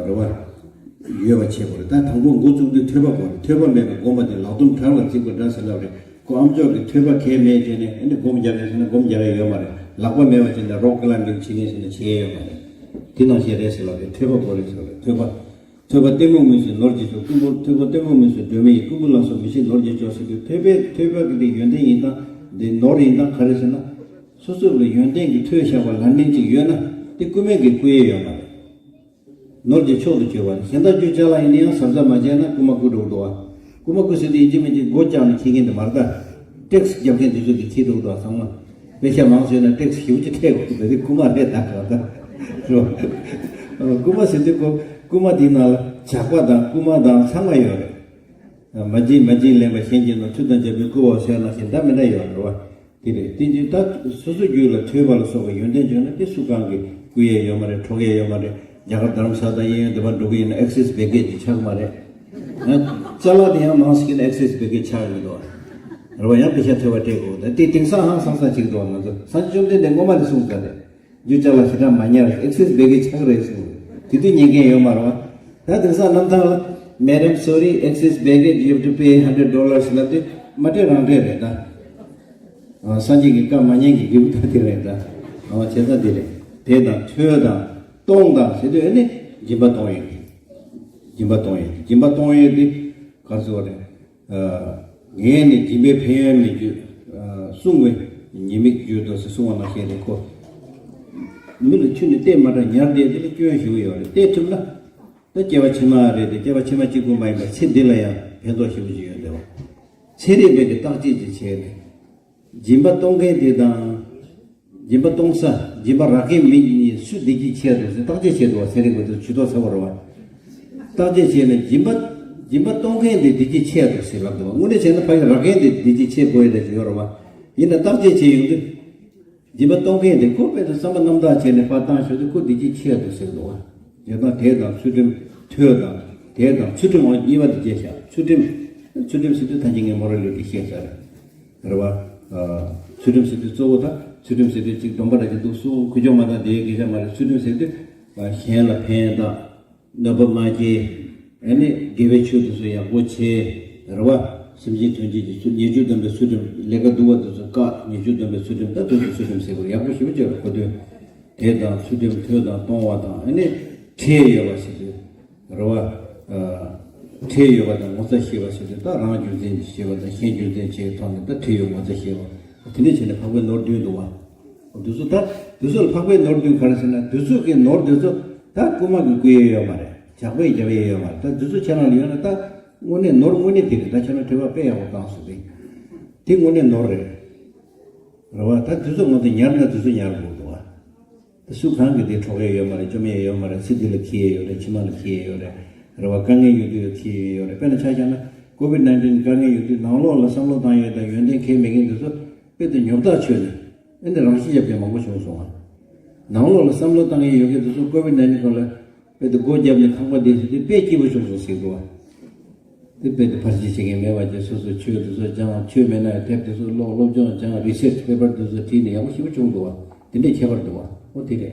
རེ་བ་ཡོད་པ་བྱེད་དགོས་རེད། ད་དང་པོ་འགོ་བཙུགས་དུས་ཐོས་པ་དགོས་རེད། ཐོས་པ་མེད་པའི་སྒོམ་པ་དེ་ལག་རྡུམ་བྲག་ལ་འཛེགས་པ་འདྲ་ཟེར་ལབ་རེད། ཁོ་ཨ་མཆོག་གིས་ཐོས་པ་གལ་མེད་བྱས་ནས་ཨ་ནི་སྒོམ་རྒྱག་གི་ཟེར་ན་སྒོམ་རྒྱག་ཡ་ཡོད་མ་རེད། ལག་པ་མེད་པ་བྱས་ན་རོག་ཀི་ལ་མིར་བྱེད་ངེས་ཟེར་ན་བྱེད་ཡ་ཡོད་མ་རེད། དེ་ནང་བཞིན་རེད་ཟེར་ལབ་རེད། ཐོས་པ་དགོས་རེད་ཟེར་བ་རེད། ཐོས་པ། ཐོས་པ་གཏི་མུག་མུན་སེལ་ནོར་གྱིས་ཆོག་སྐུ་འབུམ། ཐོས་པ་གཏི་མུག་མུན་སེལ་སྒྲོན་མེ་ཡིན། སྐུ་འབུམ་ལ་སོགས་མི་ཤེས་ནོར་གྱིས་ཆོག་ཟེར་དུས་ཐོས་པའི་ཐོས་པ་གི་དེ་ཡོན་ཏན་ཡིན་སྟངས་འདི་ནོར་ཡིན་སྟངས་ག་རེ་ཟེར་ན། སོ་སོ་ལ་ཡོན་ཏན་གྱི་ཐོས་བཞག་པ་ལ་ནིང་ཅིག་ཡོད་ན་དེ་རྐུ་མའི་གི་རྐུ་ཡས་ཡོད་མ་རེད། ནོར་གྱི་མཆོག་ཏུ་གྱུར་པ་ནི། གཞན་དག་རྒྱུ་ཅ་ལག་ཡིན་ན་ཡང་གཟབ་གཟབ་མ་བྱས་ན་རྐུ་མ་རྐུ་འགྲོ་གི་འདུག་བ། རྐུ་མ་རྐུ་ཟེར་དུས་ཡིན་གཅིག་མིན་གཅིག་སྒོ་བཀྱགས་ནས་འཁྱེར་མཁན་དེ་མ་རེད་ད། ཊེག་སི་རྒྱབ་མཁན་དེ་ཚོ་གིས་འཁྱེར་འདུག་ད་ཚང་མ། པེ་ཤ་མང་ཙམ་ཡོད་ན་ཊེག་སི་ཞེ་པོ་ཅིག་སྤྲད་དགོས་འདུག་དེ་རྐུ་མ་རེད་ད་ག་ད། རེད་བ། རྐུ་མ་ཟེར་དུས་ཁོ་རྐུ་མ་དེའི་ནང་ལ་ཇག་པ་དང་རྐུ་མ་དང་ཚང་མ་ཡོད་རེད། མ་བྱིན་མ་བྱིན་ལེན་པ་གཞན་གྱི་ནང་ཚུལ་དང་འཇབ་པའི་རྐུ་བ་ཟེར་ན་བཞིན་ད་མི་འདྲ་ཡོད་རེད་བ། དེ་རེད། དེ་བཞིན་ད་སོ་སོ་རྒྱུད་ལ་ཐོས་པ་ལ་སོགས་པའི་ཡོན་ཏན་བྱུང་ན་དེ་སུ་གང་གིས་རྐུ་ཡས་ཡོད་མ་རེད། འཕྲོག་ཡས་ཡོད་མ་རེད། རྒྱ་གར་རྡ་རམ་ས་ལ་དང་གཡས་གཡོན་འདི་པར་འགྲོ་གི་ཡིན་ན་ཨེག་སེ་སི་བེ་ཀེ་ཇི་ཆག་མ་རེད། ཨ། ཅ་ལག་དེ་ཡང་མང་ཟིག་ན་ཨེག་སེ་སི་བེ་ཀེ་ཇི་ཆག་ཡོད་འདུག་རེད་བ། ཡང་པེ་ཤ་ཐོས་པ་སྤྲད་དགོས། ད་དེ་དེང་སང་ཧང་སང་ས་ཅིག་འདུག་ང་ཚོ་སངས་རྒྱས་བཅོམ་ལྡན་འདས་སྔོན་མ་ནས་གསུངས་ཚར་རེད། རྒྱུ་ཅ་ལག་ཞེ་དྲག་མ་ཉར། ཨེག་སེ་སི་བེ་ཀེ་ཇི་ཆག་རེད་གསུངས། དེ་དུས་ཉན་མཁན་ཡོད་མ་རེད་བ། ད་དེང་སང་གནམ་ཐང་ལ། Madam, sorry, excess baggage, you have to pay hundred dollars ལབ་དུས་མ་སྤྲད་རང་སྤྲད་རེད་ད། ཨ། སངས་རྒྱས་ཀྱི་བཀའ་མ་ཉན་གྱི་འགྱུར་ད་དེ་རེད་ད། ཨ། བྱས་ཙང་འདི་རེད། དེ་དང་ཐོས་དང་གཏོང་དང་ཟེར་དུས་ཨ་ནི་སྦྱིན་པ་གཏོང་ཡས་ཀྱི། སྦྱིན་པ་གཏོང་ཡས་ཀྱི། སྦྱིན་པ་གཏོང་ཡས་དེ་ག་རེ་ཟེར་བ་རེད། ཨ། ངས་ནི་སྦྱིན་པའི་ཕན་ཡོན་མི་བརྗོད། ཨ། བསྲུང་བའི་ཉེས་དམིགས་བརྗོད་དོ་ཟེར་གསུངས་པ་ནང་བཞིན་རེད་ཁོ། མི་ལ་ཆུ་ནི་གཏད་མ་དྲངས་ཉར་བསྡད་དེ་ལ་སྐྱོན་ཞེ་པོ་ཡོད་རེད། གཏད་ཐུབ་ན། ད་སྐྱེ་བ་ཕྱི་མ་རེད་དེ་སྐྱེ་བ་ཕྱི་མ་གཅིག་པུ་མ་ཡིན་པར་ཚེ་འདི་ལ་ཡང་ཕན་ཐོགས་ཞེ་པོ་ཅིག་ཡོད་འདུག་ཚན་རིག་པས་ཀྱི་བརྟག་དཔྱད་ཅིག་བྱས་ནས། སྦྱིན་པ་གཏོང་མཁན་དེ་དང་། སྦྱིན་པ་གཏོང་ས། སྦྱིན་པ་རག་མཁན་མི་གཉིས་སུ་བདེ་སྐྱིད་ཆེ་འདུག་ཟེར་བརྟག་དཔྱད་བྱས་འདུག་བ། ཚན་རིག་པ་ཚོས་ཇུས་གཏོགས་ཚ་བོ་རེད་བ། བརྟག་དཔྱད་བྱས་ནས་སྦྱིན་པ། སྦྱིན་པ་གཏོང་མཁན་དེ་བདེ་སྐྱིད་ཆེ་འདུག་ཟེར་ལབ་འདུག་བ། དངོས་གནས་བྱས་ན་ཕ་གི་རག་མཁན་དེ་བདེ་སྐྱིད་ཆེ་དགོས་ཡ་ལས་ཅིག་ཡོད་རེད་བ། ཡིན་ན་བརྟག་དཔྱད་བྱས་ཡོང་དུས། སྦྱིན་པ་གཏོང་མཁན་དེ་ཁོ་དཔེ་དེ་བསམ་པ་རྣམ་དག་བྱས་ནས་ཕར་བཏང་ཞོར་དུ་ཁོ་བདེ་སྐྱིད་ཆེ་ཡ་འདུག་ཟེར་འདུག་བ། བྱས་ཙང་དད་དང་ཚུལ་ཁྲིམས། ཐོས་དང་། དད་དང་ཚུལ་ཁྲིམས་འོ་གཉིས་པ་དེ་བརྗེད་བཞག་ཚུལ་ཁྲིམས། ཚུལ་ཁྲིམས་ཟེར་དུས་ད་གིན་ངས་མོ་རལ་ཊི་བཤད་ཚར་རེད་བ། ཚུལ་ཁྲིམས་ཟེར་དུས་གཙོ་བོ་ད་ཚུལ་ཁྲིམས་ཟེར་དུས་གཅིག་སྡོམ་པ་ར་གཅིག་འདུག་སུ་ཁུ་ཅོ་མ་དང་དེའི་སྐད་ཆ་མ་རེད། ཚུལ་ཁྲིམས་ཟེར་དུས་གཞན་ལ་ཕན་དང་། གནོད་པ་མ་སྐྱེལ། ཨ་ནི་དགེ་བའི་ཆོས་དེ་ཚོ་ཡག་པོ་བྱེད། རེད་བ། སེམས་ཅན་ཐམས་ཅད་ཀྱི་ཚུལ་ཉེས་སྤྱོད་སྡོམ་པའི་ཚུལ་ཁྲིམས། ལས་ཀ་སྡུག་པ་དེ་ཚོ་བཀག་ཉེས་སྤྱོད་སྡོམ་པའི་ཚུལ་ཁྲིམས། ད་དེ་ཚོ་ཚུལ་ཁྲིམས་ཟེར་དགོས་ཡག་པོ་ཞེ་པོ་བྱས་པ་གོ་དོན། དད་དང་ཚུལ་ཁྲིམས། ཐོས་དང་གཏོང་བ་དང་ཨ་ནི་ཁྲེལ་ཡོད་པ་ཞིག་དེ། རེད་བ། ཁྲེལ་ཡོད་པ་དང་ངོ་ཚ་ཤེས་པ་ཞིག་དེ། ད་རང་རྒྱུ་མཚན་ཤེས་པ་དང་གཞན་རྒྱུ་མཚན་ཤེས་པའི་ཐོག་ནས་ད་ཁྲེལ་ཡོད་ངོ་ཚ་ཤེས་པ། དེ་འདྲ་བྱས་ནས་འཕགས་པའི་ནོར་བདུན་འདུག་བ། དེ་ཚོ་ད། དེ་ཚོ་ལ་འཕགས་པའི་ནོར་བདུན་ག་རེ་ཟེར་ན་དེ་ཚོ་གི་ནོར་དེ་ཚོ་ད་རྐུ་མ་གིས་རྐུ་ཡས་ཡོད་མ་རེད། ཇག་པས་རྒྱབ་ཡས་ཡོད་མ་རེད། ད་དེ་ཚོ་ཁྱེད་རང་ལ་ཡོད་ན་ད་དངོས་གནས་ནོར་དངོས་གནས་དེ་རེད། ད་ཁྱེད་རང་དྲི་བ་དཔེ་ཡག་པོ་བཏང་སོང་དེ། དེ་དངོས་གནས་ནོར་རེད། རེད་བ། ད་དེ་ཚོ་ང་ཚོ་ཉར་ན་དེ་ཚོ་ཉར་དགོས་འདུག་བ། ད་སུ་གང་གིས་དེ་འཕྲོག་ཡས་ཡོད་མ་རེད། བཅོམ་ཡས་ཡོད་མ་རེད། ཚེ་འདི་ལ་འཁྱེར་ཡས་ཡོད་རེད། ཕྱི་མ་ལ་འཁྱེར་ཡས་ཡོད་རེད། རེད་བ། དཀའ་ངལ་ཡོད་དུས་ལ་འཁྱེར་ཡས་ཡོད་རེད། དཔེར་ན་ཆ་བཞག་ན་ཀོ་བིཌ་ནའིན་ཊིན་དཀའ་ངལ་ཡོད་དུས་ནང་ལོགས་ལ་བསམ་བློ་བཏང་ཡས་དང་ཡོན་ཏན་གང་མེད་མཁན་དེ་ཚོ་དཔེ་དེ་ཉོབ་ཐག་ཆོད་ནས། ཨེ་འདི་རང་ཤི་རྒྱབ་མཁན་མང་པོ་བྱུང་སོང་བ། ནང་ལོགས་ལ་བསམ་བློ་བཏང་ཡས་ཡོད་མཁན་དེ་ཚོ་ཀོ་བིཌ་ནའིན་ཊིན་སྐབས་ལ་དཔེ་དེ་སྒོ་བརྒྱབ་ནས་ཁང་པ་བསྡད་ཟེར་དུས་དཔེ་སྐྱིད་པོ་བྱུང་སོང་ཟེར་གི་འདུག་བ། དེ་དཔེ་དེ་ཕར་ཕྱིན་བྱེད་མཁན་མེད་པ་བྱས། སོ་སོ་ཆོས་དེ་ཚོ་སྦྱངས། ཆོས་མེད་ན་ཡང་དེབ་དེ་ཚོ་ཀློག་སློབ་སྦྱོང་སྦྱངས། རི་སར་ཆི་པེ་པར་དེ་ཚོ་བྲིས་ནས་ཡག་པོ་ཞེ་པོ་བྱུང་འདུག་བ། དེ་འདྲའི་ཁྱད་པར་འདུག་བ། ཨོ་དེ་རེད།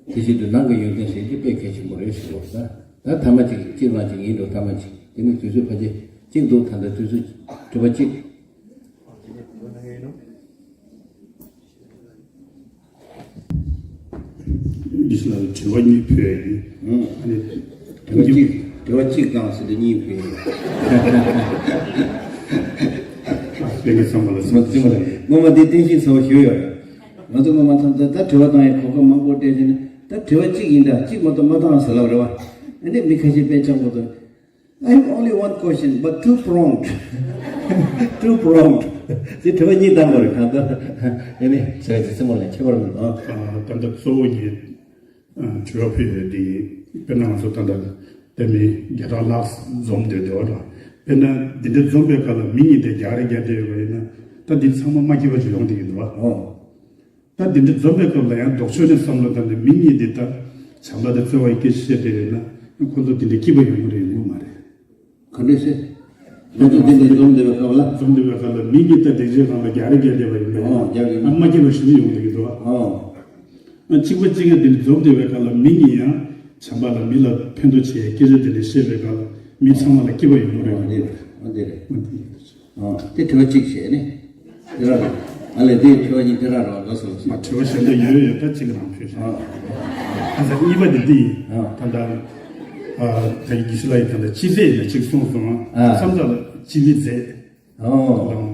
དེ་བཞིན་དུ་ནང་གི་ཡོན་ཏན་ཟེར་གྱི་དཔེ་གལ་ཆེན་པོ་རེད་ཟེར་བ་ད། ད་ཐ་མ་གཅིག་གཅིག་རང་གཅིག་ཡིན་འགྲོ། ཐ་མ་གཅིག་དེ་ནི་དུས་ཚོད་ཕལ་ཆེར་གཅིག་འདུག་ད་ལྟ་དུས་ཚོད་དྲི་བ་གཅིག་འདི་ལ་དྲི་བ་གཉིས་ཕུལ་ཡིན། ཨང་། ཨ་ནི། དྲི་བ་གཅིག་དྲི་བ་གཅིག་དང་ཟེར་དུས་གཉིས་ཕུལ་ཡིན། ལྷན་རྒྱས་ཚང་མ་ལ་སེམས་ཚེ་ཞུ་ཡ། སྔོན་མ་འདི་བསྟན་བཤིག་ཚ་བོ་ཞུ་ཡོད་རེད། ང་ཚོ་སྔོན་མ་ཐམས་ཅད་ད་དྲི་བ་བཏང་ཡའི་གོ་སྐབས་མང་པོ་སྤྲད་བྱས་ནས། ད་དྲི་བ་གཅིག་ཡིན་ད་གཅིག་མ་གཏོགས་མ་བཏང་ཟེར་ལབ་རེད་བ། ཨ་ནི་མི་ཁ་ཤས་དཔེ་ཆགས་པོ་འདུག I have only one question, but too prompt. Too prompt. དེ་དྲི་བ་གཉིས་བཏང་དགོས་རེད་གང་ལྟར། ཨེ་ནི་བྱས་ཙང་རྩེད་མོ་ལ་ཁྱད་པར་མི་འདུག་ཨ། ད་ལྟ་གཙོ་བོ་ངས་དྲི་བ་ཕུལ་ཡོད་དེ། དཔེར་ན་ང་ཚོ་ད་ལྟ་དཔེ་མི་བརྒྱ་ཕྲག་ལྷག་འཛོམས་བསྡད་ཡོད་ར། དཔེར་ན་འདི་འདྲ་འཛོམས་པའི་སྐབས་ལ་མི་གཉིས་དེ་རྒྱག་རེ་རྒྱག་བསྡད་ཡོད་པ་ཡིན་ན། ད་འདི་ཚང་མ་མ་སྐྱིད་པ་ཞིག་ཡོང་བསྡད་ཀྱི་འདུག་ཨ། ཨོ། ད་འདི་འདྲ་འཛོམས་པའི་སྐབས་ལ་ཡང་ལྡོག་ཕྱོགས་ནས་བསམ་བློ་བཏང་ནས་མི་གཉིས་འདི་ད་བྱམས་པ་དང་བརྩེ་བ་ཡི་སྐད་ཆ་བཤད་བསྡད་ཡོད་ན་ཁོ་ཚོ་འདི་འདྲ་སྐྱིད་པ་ཡོང་གི་རེད་ཡོང་གི་མ་རེད། ག་འདྲས་སེ། ཁོ་ཚོ་འདི་འདྲ་འཛོམས་བསྡད་པའི་སྐབས་ལ། འཛོམས་བསྡད་པའི་སྐབས་ལ་མི་གཉིས་ད་སྡིག་ཆེན་སྒང་ལ་རྒྱག་རེས་རྒྱག་བསྡད་པ་ཡིན་པས། ཨོ་རྒྱག་གི་ཡིན། ཨ་མ་སྐྱིད་པ་ཞིག་ཡོང་བསྡད་ཀྱི་འདུག་ཨ། ཨོ། ཨ་གཅིག་པ་གཅིག་ཡང་འདི་འདྲ་འཛོམས་བསྡད་པའི་སྐབས་ལ་མི་གཉིས་ཡང་བྱམས་པ་ལ་མི་ལ་ཕན་ཐོགས་བྱེད་ཡའི་སྐད་ཆ་འདི་འདྲ་བཤད་པའི་སྐབས་ལ་མི་ཚང་མ་ལ་སྐྱིད་པ་ཡོང་གི་རེད། ཨོ་འདི་རེད། ཨོ་འདི་རེད། ཨོ་འདི་རེད། ཨ། དེ་དྲི་བ་གཅིག་བྱས་ནས། དེ་ར་རེད། ཨ་ལས་དེ་དྲི་བ་གཉིས་དེ་ར་རོ་ལོ་སོ་ལོ་སོ། མ་དྲི་བ་གཞན་དག་ཡོད་ཡོད་ད་གཅིག་རང་ཕུལ་ཤག་ཨ། ཨ་ས་གཉིས་པ་དེ་འདི་ཡིན། ཨ། ད་ལྟ། ཨ། ད་ཡིན་གྱི་ཤི་ལ་ཡིན་ད་ལྟ་སྤྱི་ཚེས་ཡིན་ན་གཅིག་གསུངས་སོང་ཨ། ཨ། མཚམས་མཚམས་ལ་སྤྱི་མི་མཛད། ཨོ།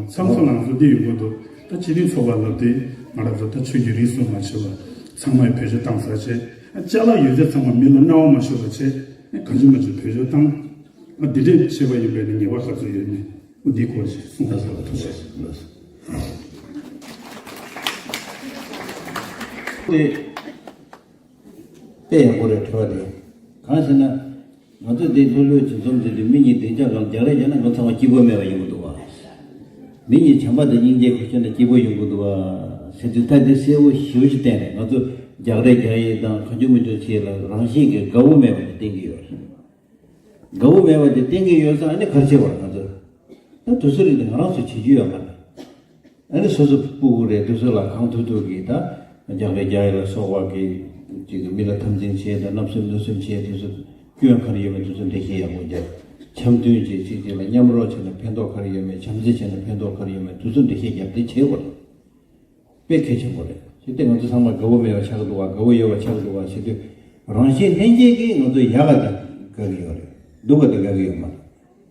མཚམས་མཚམས་ལ་ང་ཚོ་འདི་ཡོད་དགོས་འདུག་ད་སྤྱི་མི་ཚོགས་པ་ལ་དེ་ང་རང་ཚོ་ད་ཆོས་ཀྱི་རིགས་སུ་མ་ཆད་པ་ཚང་མས་བེད་སྤྱོད་བཏང་ས་བྱས། ཨ་ཅ་ལག་ཡོད་ཚད་ཚང་མ་མི་ལ་སྣང་བ་མ་ཤོར་བ་བྱས། ཨ་གང་བྱུང་མ་བྱུང་བེད་སྤྱོད་བཏང་། འདི་འདྲས་བྱས་པ་ཡིན་པས་ནི་ཉེས་པ་ག་ཚོད་ཡོད་མེད་འདི་སྐོར་ཞིག་གསུང་ཐབས་བྱ་བ་ཐུགས་རྗེ་ཆེ། དེ་དཔེ་ཡག་པོ་རེད། དྲི་བ་དེ་གང་ཞེ་ན། ང་ཚོས་འདི་ལྷོད་ལྷོད་ཀྱི་འཛོམས་ཟེར་དུས་མི་གཉིས་བདེ་འཇགས་སྒང་རྒྱག་རེས་བྱས་ན་ང་ཚང་མ་སྐྱིད་པོ་མེད་པ་ཡོང་གི་འདུག་བ། མི་གཉིས་བྱམས་པ་དང་སྙིང་རྗེ་གོ་ཤེས་ན་སྐྱིད་པོ་ཡོང་གི་འདུག་བ་ཟེར་དུས། ད་འདི་གསལ་པོ་ཞེ་པོ་ཅིག་བསྟན་རེད། ང་ཚོ་རྒྱག་རེས་རྒྱག་ཡས་དང་གང་བྱུང་མི་བྱུང་བྱས་ལ་རང་བཞིན་གྱིས་དགའ་བོ་མེད་པ་དེ་བསྟན་གྱི་ཡོད་རེད། དགའ་བོ་མེད་པ་དེ་བསྟན་གྱི་ཡོད་ཙང་ཨ་ནི་ག་རེ་བྱེད་པ་རེད། ང་ཚོ་ད་དུས་ཚོད་རིང་དུ་ང་རང་ཚོ་བྱེད་རྒྱུ་ཡོད་མ་རེད། ཨ་ནི་སོ་སོ་སྤུ་གུ་རེད། དུས་ཚོད་ལ་གང་ཐུབ་ཐུབ་ཀྱིས་ད་རྒྱག་རེས་རྒྱག་ཡས་ལ་སོགས་པ་གི་ཅིག་མི་ལ་འཐབ་འཛིང་བྱས་དང་བརྣབ་སེམས་གནོད་སེམས་བྱས། དུས་ཚོད་སྐྱོན་ག་རེ་ཡོད་མེད་དུས་ཚོད་འགྲེལ་བཤད་ཡག་པོ་རྒྱབ། འཆམ་མཐུན་བྱས། གཅིག་གཅིག་ལ་མཉམ་རོགས་བྱས་ན་ཕན་ཐོགས་ག་རེ་ཡོད་མེད། བྱམས་བརྩེ་བྱས་ན་ཕན་ཐོགས་ག་རེ་ཡོད་མེད་དུས་ཚོད་འགྲེལ་བཤད་རྒྱབ། དེ་བྱེད་དགོས་རེད། དཔེ་གལ་ཆེན་པོ་རེད། ཅི་སྟེ་ང་ཚོ་ཚང་མ་དགའ་བོ་མེད་པ་ཆགས་འདུག་བ། དགའ་བོ་ཡོད་པ་ཆགས་འདུག་བ་ཞེས་དུས། རང་བཞིན་ལྷན་སྐྱེས་ཀྱིས་ང་ཚོ་ཡག་ག་དེ་དགའ་གི་ཡོད་རེད། སྡུག་ག་དེ་དགའ་གི་ཡོད་མ་རེད།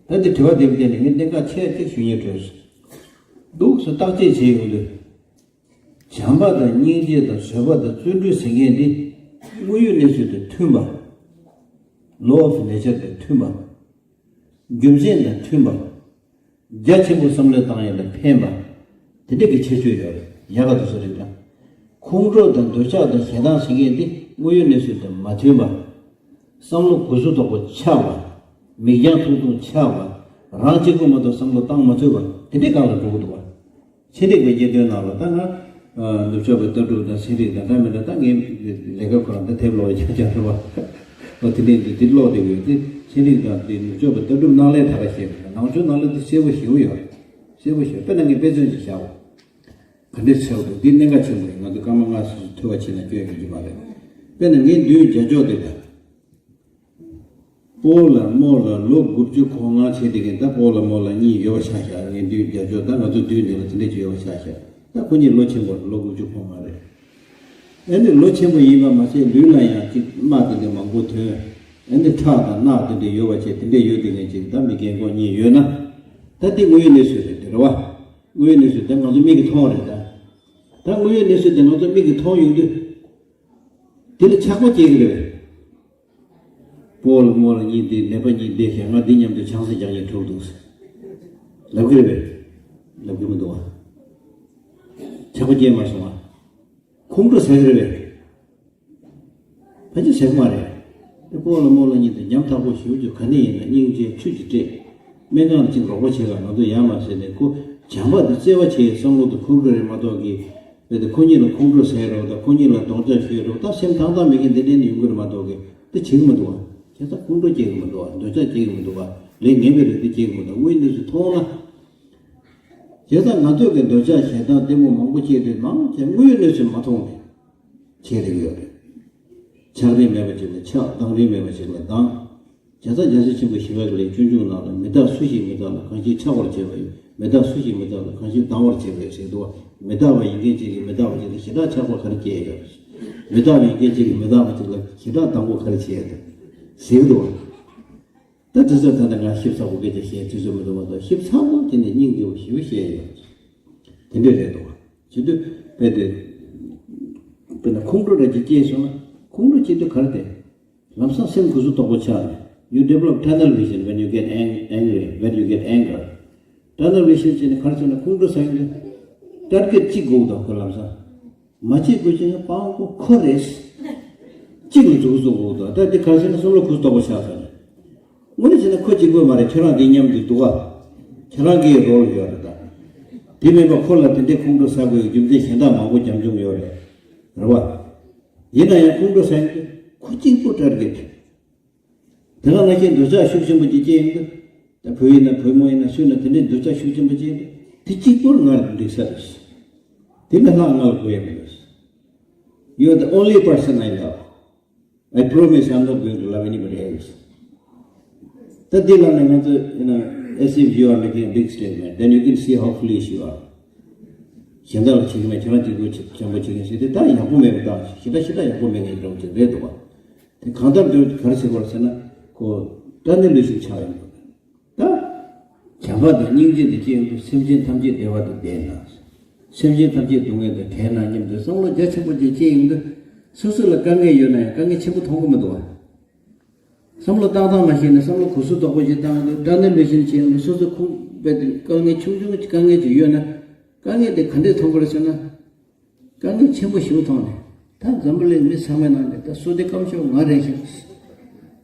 ད་འདི་དྲི་བ་དེ་བརྟེན་ནས་ངས་གནད་འགག་ཆེ་གཅིག་ཞུ་སྙིང་བྲོས་སོང་། འདུག་སེ་བརྟག་དཔྱད་བྱེད་ཡོང་དུས། བྱམས་པ་དང་སྙིང་རྗེ་དང་བཟོད་པ་དང་བརྩོན་འགྲུས་ཟེར་མཁན་འདི་དངོས་ཡོད་གནས་ཚུལ་དང་མཐུན་པ། Law of nature དང་མཐུན་པ། རྒྱུ་མཚན་དང་མཐུན་པ། རྒྱ་ཆེན་པོ་བསམ་བློ་བཏང་ཡས་ལ་ཕན་པ། དེ་འདྲ་གི་ཁྱད་ཆོས་ཡོད་རེད། ཡག་ག་དུས་ཚོད་རིང་ལ། ཁོང་ཁྲོ་དང་འདོད་ཆགས་དང་ཞེ་སྡང་ཟེར་མཁན་འདི་དངོས་ཡོད་གནས་ཚུལ་དང་མ་མཐུན་པ། བསམ་བློ་གུ་སུ་དོག་པོ་ཆགས་པ། མིག་རྒྱང་ཐུང་ཐུང་ཆགས་པ། རང་གཅིག་པུ་མ་གཏོགས་བསམ་བློ་བཏང་མ་ཚུགས་པ། དེ་འདྲའི་སྒང་ལ་འགྲོ་གི་འདུག་བ། ཚན་རིག་པའི་གནད་དོན་ནང་ལ་ད་ང་ནུབ་ཕྱོགས་པའི་ལྟ་གྲུབ་དང་ཚན་རིག་དང་འདྲ་མི་འདྲ། ད་ངའི་ལས་ཀ་ཁོ་རང་ད་དེབ་ཀློག་ཡ་ཆ་ཆ་རེད་བ། འོ་དེ་འདྲའི་འདི་འདི་ཀློག་བསྡད་ཡོད་དེ། ཚན་རིག་དང་དེ་ནུབ་ཕྱོགས་པའི་ལྟ་གྲུབ་ནང་ལས་ད་ག་བཤད་པ་རེད། ནང་ཆོས་ནང་ལ་དེ་གསལ་པོ་ཞེ་པོ་ཡོད་རེད། གསལ་པོ་ཞེ་པོ། དཔེར་ན་ངས་དཔེ་མཚོན་ཅིག་བཞག་འོ། ག་འདྲས་ཆེ་བ་འདུག་འདི་གནད་འགག་ཆེན་པོ་རེད། ང་ཚོ་སྐར་མ་ལྔ་སོ་སོ་ཐོས་པ་བྱས་ན་སྐྱོན་ཡོང་གི་མ་རེད། དཔེར་ན་ངའི་མདུན་རྒྱ་ཅོག་དེ་ལ། སྤོ་ལགས་རྨོ་ལགས་ལོ་དགུ་བཅུ་གོ་ལྔ་བྱས་དེ་གིན། ད་སྤོ་ལགས་རྨོ་ལགས་གཉིས་ཡོད་པ་ཆ་བཞག་ངའི་མདུན་རྒྱབ་ཕྱོགས། ད་ང་ཚོ་མདུན་འདི་ལ་དེ་འདྲས་ཅིག་ཡོད་པ་ཆ་བཞག་ད་ཁོ་གཉིས་ལོ་ཆེན་པོ་རེད། ལོ་དགུ་བཅུ་གོ་ལྔ་རེད། ཨ་ནི་ལོ་ཆེན་པོ་ཡིན་པ་མ་ཟད་ལུས་ལ་ཡང་ཅིག་རྨ་དེ་འདྲས་མང་པོ་ཐོན། ཨ་ནི་ཁྲག་དང་རྣག་དེ་འདྲས་ཡོད་པ་བྱས། དེ་འདྲས་ཡོད་དེ་ངས་ཅིག་ད་མི་རྒན་གོག་གཉིས་ཡོད་ན། ད་འདི་དངོས་ཡོད་གནས་ཚུལ་རེད། དེ་རེད་བ། དངོས་ཡོད་གནས་ཚུལ་དེ་ང་ཚོ་མིག་གིས་མཐོང་རེད་ད། ད་དངོས་ཡོད་གནས་ཚུལ་དེ་ང་ཚོ་མིག་གིས་མཐོང་ཡོང་དུས། དེ་ལ་ཆགས་པ་སྐྱེ་གི་རེད། སྤོ་ལགས་རྨོ་ལགས་གཉིས་དེ་ནད་པ་གཉིས་བསྡད་ཤག་ང་འདི་མཉམ་དུ་ཆང་ས་རྒྱག་ཡིན་འགྲོ་གི་འདུག་ཟེར། ལབ་གི་རེད་པས། ལབ་གི་མི་འདུག་བ། ཆགས་པ་སྐྱེ་མ་སོང་བ། ཁོང་ཁྲོ་ཟ་གི་རེད་པས། ཕལ་ཆེར་ཟ་གི་མ་རེད། དེ་སྤོ་ལགས་རྨོ་ལགས་གཉིས་དེ་ཉམ་ཐག་པོ་ཞེ་པོ་ཅིག་ག་ནས་ཡིན་ན་སྙིང་རྗེ་ཁྲུས་ཀྱིས་སྤྲད། སྨན་ཁང་ལ་ཅིག་རོགས་པ་བྱེད་ལ་ང་ཚོ་ཡར་མར་ཟེར་ནས། ཁོ་བྱམས་པ་དེ་བརྩེ་བ་བྱེད་བསམ་བློ་དེ་འཁོར་གི་རེད་མ་གཏོགས་ཀྱི། དེ་དེ་ཁོ་གཉིས་ལ་ཁོང་ཁྲོ་ཟ་རོགས་དང་། ཁོ་གཉིས་ལ་རྡོག་རྩ་གཞུ་རོགས་དང་། སེམས་ཐང་ཐང་མེད་མཁན་དེ་འདྲས་ནི་ཡོང་གི་རེད་མ་གཏོགས་ཀྱི། དེ་བྱེད་ཀྱི་མི་འདུག་བ། བྱས་ཙང་ཁོང་ཁྲོ་སྐྱེ་གི་མི་འདུག་བ། འདོད་ཆགས་སྐྱེ་གི་མི་འདུག་བ། ལས་ངན་པའི་རིགས་དེ་སྐྱེ་གི་མི་འདུག་དངོས་ཡོད་གནས་ཚུལ་མཐོང་ན། བྱས་ཙང་ང་ཚོས་ཀྱི་འདོད་ཆགས་ཞེ་སྡང་གཏི་མུག་མང་པོ་སྐྱེས་དུས། ནམ་ཞིག་དངོས་ཡོད་གནས་ཚུལ་མ་མཐོང་ནས་བྱས་བསྡད་ཀྱི་ཡོད་རེད། ཆགས་རིན་མེད་པ་ཅིག་ལ་ཆགས། སྡང་རིན་མེད་པ་ཅིག་ལ་སྡང་། བྱས་ཙང་རྒྱལ་སྲས་ཆེན་པོ་ཞི་བ་ལྷས་སྤྱོད་འཇུག་ནང་ལ། མི་རྟག་སུ་ཞིག་མི་རྟག་ལ། གང་ཞིག་ཆགས་པར་བྱེད་པ་ཡིན། མི་རྟག་སུ་ཞིག་མི་རྟག་ལ། གང་ཞིག་སྡང་བར་བྱེད་པ་ཡིན་ཟེར་འདུག་བ། མི་རྟག་པ་ཡིན་མཁན་ཅིག་གིས་མི་རྟག་པ་ཅིག་ལ་ཞེ་དྲག་ཆགས་པ་ག་རེ་སྐྱེ་ཡོད་རེད། མི་རྟག་པ་ཡིན་མཁན་ཅིག་གིས་མི་རྟག་པ་ཅིག་ལ་ཞེ་དྲག་སྡང་པོ་ག་རེ་བྱེད་ཡོད་རེད་ཟེར་གི་འདུག་བ། ད་དེ་ཚོ་ད་ལྟ་ང་ཞིབ་ཚགས་པོ་སྐད་ཆ་བཤད་དུས་ཚོད་མི་འདུག་མ་གཏོགས། ཞིབ་ཚགས་པོ་བྱས་ནས་སྙིང་རྗེ་པོ་ཞེ་པོ་བཤད་ཡོད། དེ་འདྲས་རེད་འདུག་བ། བྱེད་དུས་དཔེ་དེ། དཔེར་ན་ཁོང་ཁྲོ་འདྲ་ཅིག་སྐྱེས་སོང་ན། ཁོང་ཁྲོ་སྐྱེ་དུས་ག་རེ་དེ། ལམ་སང་སེམས་གུ་སུ་དོག་པོ་ཆགས་ནས། You develop tunnel vision when you get ang- angry, when you get anger. Tunnel vision ཅེས་ནི་ག་རེ་ཟེར་ན། ཁོང་ཁྲོ་ཟ་ཡོང་དུས་ཊར་གེཊ་གཅིག་དགོས་འདུག་ཁོ་ལམ་སང་། མ་བྱེད་དགོས་ཀྱི་ན་སྤང་པོ་ཁོ་རེད། གཅིག་ལ་འཛུགས་བཟོ་དགོས་འདུག་ད་འདི་ག་རེ་ཟེར་ན་བསམ་བློ་གུ་སུ་དོག་པོ་ཆགས་ཟེར་ནས། དངོས་གནས་བྱས་ན་ཁོ་གཅིག་པོ་མ་རེད། ཁྱེད་རང་འདི་མཉམ་དུ་འདུག་ག་ཁྱེད་རང་གི་རོལ་ཡོད་རེད་ད། དེ་མིན་པ་ཁོ་ལ་དེ་འདྲའི་ཁོང་ཁྲོ་ཟ་དགོས་རྒྱུ་མཚན་གཞན་དག་མང་པོ་རྒྱབ་ལྗོངས་ཡོད་རེད། རེད་བ། ཡིན་ན་ཡང་ཁོང་ཁྲོ་ཟ་ཡོང་དུས་ཁོ་གཅིག་པོ་ཊར་གེཊ་རེད། དེ་ལ་ང་ཞའི་འདོད་ཆགས་ཤུགས་ཆེན་པོ་ཅིག་སྐྱེ་ཡོང་དུས། ད་བུ་ཡིན་ན་བུ་མོ་ཡིན་ན་སུ་ཡིན་ན་དེ་འདྲའི་འདོད་ཆགས་ཤུགས་ཆེན་པོ་སྐྱེ་ཡོང་དུས། དེ་གཅིག་པོར་ང་འགྲིག་ས་རེད། དེ་འདྲ་ལྷག་ང་ལ་དགོས་ཡ་མི་འདུག You're the only person I love. I promise I'm not going to love anybody else. ད་འདི་ལ་ནི་ང་ཚོ་you know, as if you are making a big statement, then you can see how foolish you are. གཞན་དག་ལ་བྱེད་ཀྱི་མེད། ཁྱེད་རང་གཅིག་པུ་བྱེད་ཆེན་པོ་བྱེད་ཀྱི་ཟེར་དེ་ད་ཡག་པོ་མེད་པ་དང་། ཞེ་དྲག་ཞེ་དྲག་ཡག་པོ་མེད་མཁན་འདྲ་བོ་ཅིག་རེད་འདུག་བ། དེ་གང་ལྟར་དེ་ག་རེ་བྱེད་དགོས་ཟེར་ན། ཁོ་ཊར་ནེལ་ཝི་ཤན་ཆགས་ཡོང་དགོས། ད་བྱམས་པ་དང་སྙིང་རྗེ་དེ་སྐྱེ་ཡོང་དུས། སེམས་ཅན་ཐམས་ཅད་བདེ་བ་དང་ལྡན་ན། སེམས་ཅན་ཐམས་ཅད་སྡུག་བསྔལ་དང་བྲལ་ན་སྙམ་དུ་བསམ་བློ་རྒྱ་ཆེན་པོ་ཅིག་སྐྱེ་ཡོང་དུས། སོ་སོ་ལ་དཀའ་ངལ་ཡོད་ན་ཡང་དཀའ་ངལ་ཆེན་པོ་མཐོང་གི་མི་འདུག་བ། བསམ་བློ་བཏང་སྟངས་མ་ཤེས་ནས་བསམ་བློ་གུ་སུ་དོག་པོ་ཞིག་བཏང་འདུག་དྲ་ནས་ལུས་ཤིན་བྱས་ནས་སོ་སོ་ཁུངས་དཔེ་དེ་དཀའ་ངལ་ཆུང་ཆུང་དཀའ་ངལ་ཅིག་ཡོད་ན། དཀའ་ངལ་དེ་ག་འདྲས་མཐོང་དགོས་རེད་ཟེར་ན། དཀའ་ངལ་ཆེན་པོ་ཞིག་མཐོང་ནས། ད་འཛམ་བུ་གླིང་མི་ཚང་མའི་ནང་ནས་ད་བསོད་བདེ་སྐམ་ཤོས་ང་རེད་ཤག་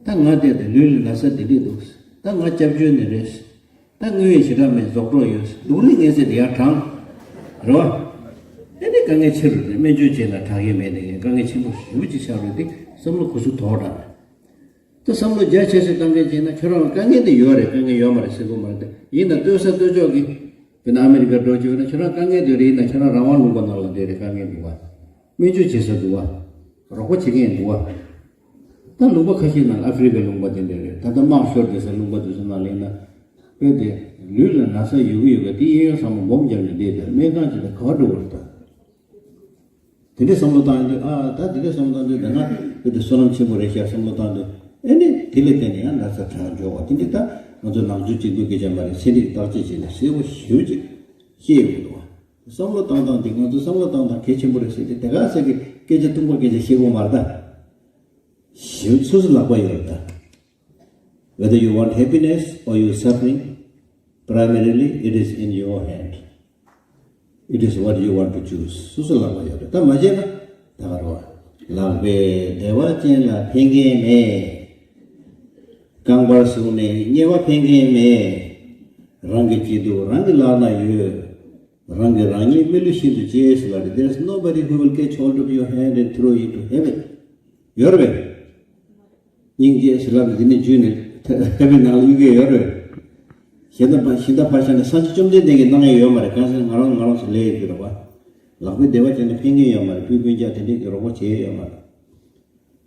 ད་ང་བལྟས་ཏེ་ལུས་ལ་ན་ཚ་འདི་འདྲས་འདུག་ད་ང་སྐྱབས་བཅོལ་ནས་རེད། ད་དངུལ་ཡང་ཞེ་དྲག་མེད། རྫོགས་གྲོགས་ཡོད། སྡུག་རུས་ངན་ཚད་དེ་ཡར་དྲངས། རེད་བ། ཨེ་ནི་དཀའ་ངལ་ཆེ་རུ་རེད། སྨན་བཅོས་བྱས་ན་དྲག་གི་མེད་ནས་དཀའ་ངལ་ཆེན་པོ་ཞེ་པོ་ཅིག་ཆགས་རེད་དེ་བསམ་བློ་གུ་སུ་དོག་དྲགས་རེད། ད་བསམ་བློ་རྒྱ་ཆེ་ཤོས་གཏང་མཁན་བྱས་ན་ཁྱོད་རང་ལ་དཀའ་ངལ་དེ་ཡོད་རེད། དཀའ་ངལ་ཡོད་མ་རེད་ཟེར་དགོས་མ་རེད་དེ། ཡིན་ན་ལྟོས་ས་ལྟོས་ཕྱོགས་ཀྱི་དཔེར་ན་ཨ་མི་རི་ཀ་འགྲོ་བཅུག་ན་ཁྱོད་རང་དཀའ་ངལ་དེ་རེད། ཡིན་ན་ཁྱོད་རང་རང་དབང་ལུང་པ་ནང་ལ་བསྡད་རེད། དཀའ་ངལ་འདུག་བ། སྨན་བཅོས་བྱེད་ས་འདུག་བ། རོགས་པ་བྱེད་མཁན་འདུག་བ། ད་ལུང་པ་ཁ་ཤས་ནང་ལ་ཨ་ཧྥེ་རི་ཀ་ལུང་པ་དེ་འདྲ་རེད། ད་ལྟ་དམག་ཤོར་བསྡད་ས་ལུང་པ་དེ་ཚོ་ནང་ལ་ཡིན་ན། དཔེ་དེ་ལུས་ལ་ན་ཚ་ཡོད་གི་ཡོད་གི་དེ་གཡས་གཡོན་ཚང་མ་སྦོམ་རྒྱབ་ནས་བསྡད་དེ་སྨན་ཁང་ཅིག་ལ་ག་བ་འགྲོ་དགོས་རེད་ད། དེ་འདྲའི་བསམ་བློ་བཏང་དུས། ཨ་ད་དེ་འདྲའི་བསམ་བློ་བཏང་དུས་ད་ང་དཔེ་དེ་བསོད་ནམས་ཆེན་པོ་རེད་ཤག་བསམ་བློ་བཏང་དུས། ཨེ་ནི་དེ་ལས་བརྟེན་ནས་ཡང་ན་ཚ་དྲག་འགྱོ་བ་དེ་འདྲ། ད་ང་ཚོ་ནང་ཆོས་གཅིག་པུའི་སྐད་ཆ་མ་རེད། ཚན་རིག་བརྟག་དཔྱད་བྱས་ནས་གསལ་པོ་ཞེ་པོ་ཅིག་ཤེས་ཡོང་གི་འདུག་བ། བསམ་བློ་བཏང་སྟངས་དེ་ང་ཚོ་བསམ་བློ་བཏང་སྟངས་གལ་ཆེན་པོ་རེད་ཟེར་ཏེ། དེ་ག་ཟེར་གི་སྐད་ཆ་ཐུང་པ་སྐད་ཆ་བཤད་དགོས་མ་རེད་ད། ཞེ་པོ་སོ་སོ་ལག་པ་ཡོད་རེད་ད། Whether you want happiness or you suffering, primarily it is in your hand. It is what you want to choose. སོ་སོ་ལག་པ་ཡོད་རེད། ད་མ་བྱས་ན་ད་ག་རེད་བ། ལག་པས་བདེ་བ་ཅན་ལ་ཕན་མཁན་མེད། རྐང་པར་བཟུང་ནས་དམྱལ་བ་ཕན་མཁན་མེད། རང་གི་སྐྱིད་སྡུག་རང་གི་ལག་ན་ཡོད། རང་གིས་རང་ཉིད་མི་ལུས་ཤིན་ཏུ་གཅེས་ཟེར་ལབ་རེད། There is nobody who will catch hold of your hand and throw you into heaven. ཡོད་རེད་པས། སྙིང་རྗེ་ཟེར་ལབ་རེད། དེ་ནས་འཇུས་ནས་heaven ནང་ལ་གཡུག་གི་ཡོད་རེད་པས། གཞན་དག་ཕར་གཞན་དག་ཕར་བཞག་ནས་སངས་རྒྱས་བཅོམ་ལྡན་འདས་ཀྱིས་གནང་ཡས་ཡོད་མ་རེད། གང་ཟེར་ན་ང་རང་ང་རང་ཚོ་ལས་ཡོད་རེད་བ། ལག་པས་བདེ་བ་ཅན་ལ་ཕན་མཁན་ཡོད་མ་རེད། བུ་སྤུན་ཀྱག་དེ་འདྲས་ཀྱིས་རོགས་པ་བྱེད་ཡས་ཡོད་མ་རེད།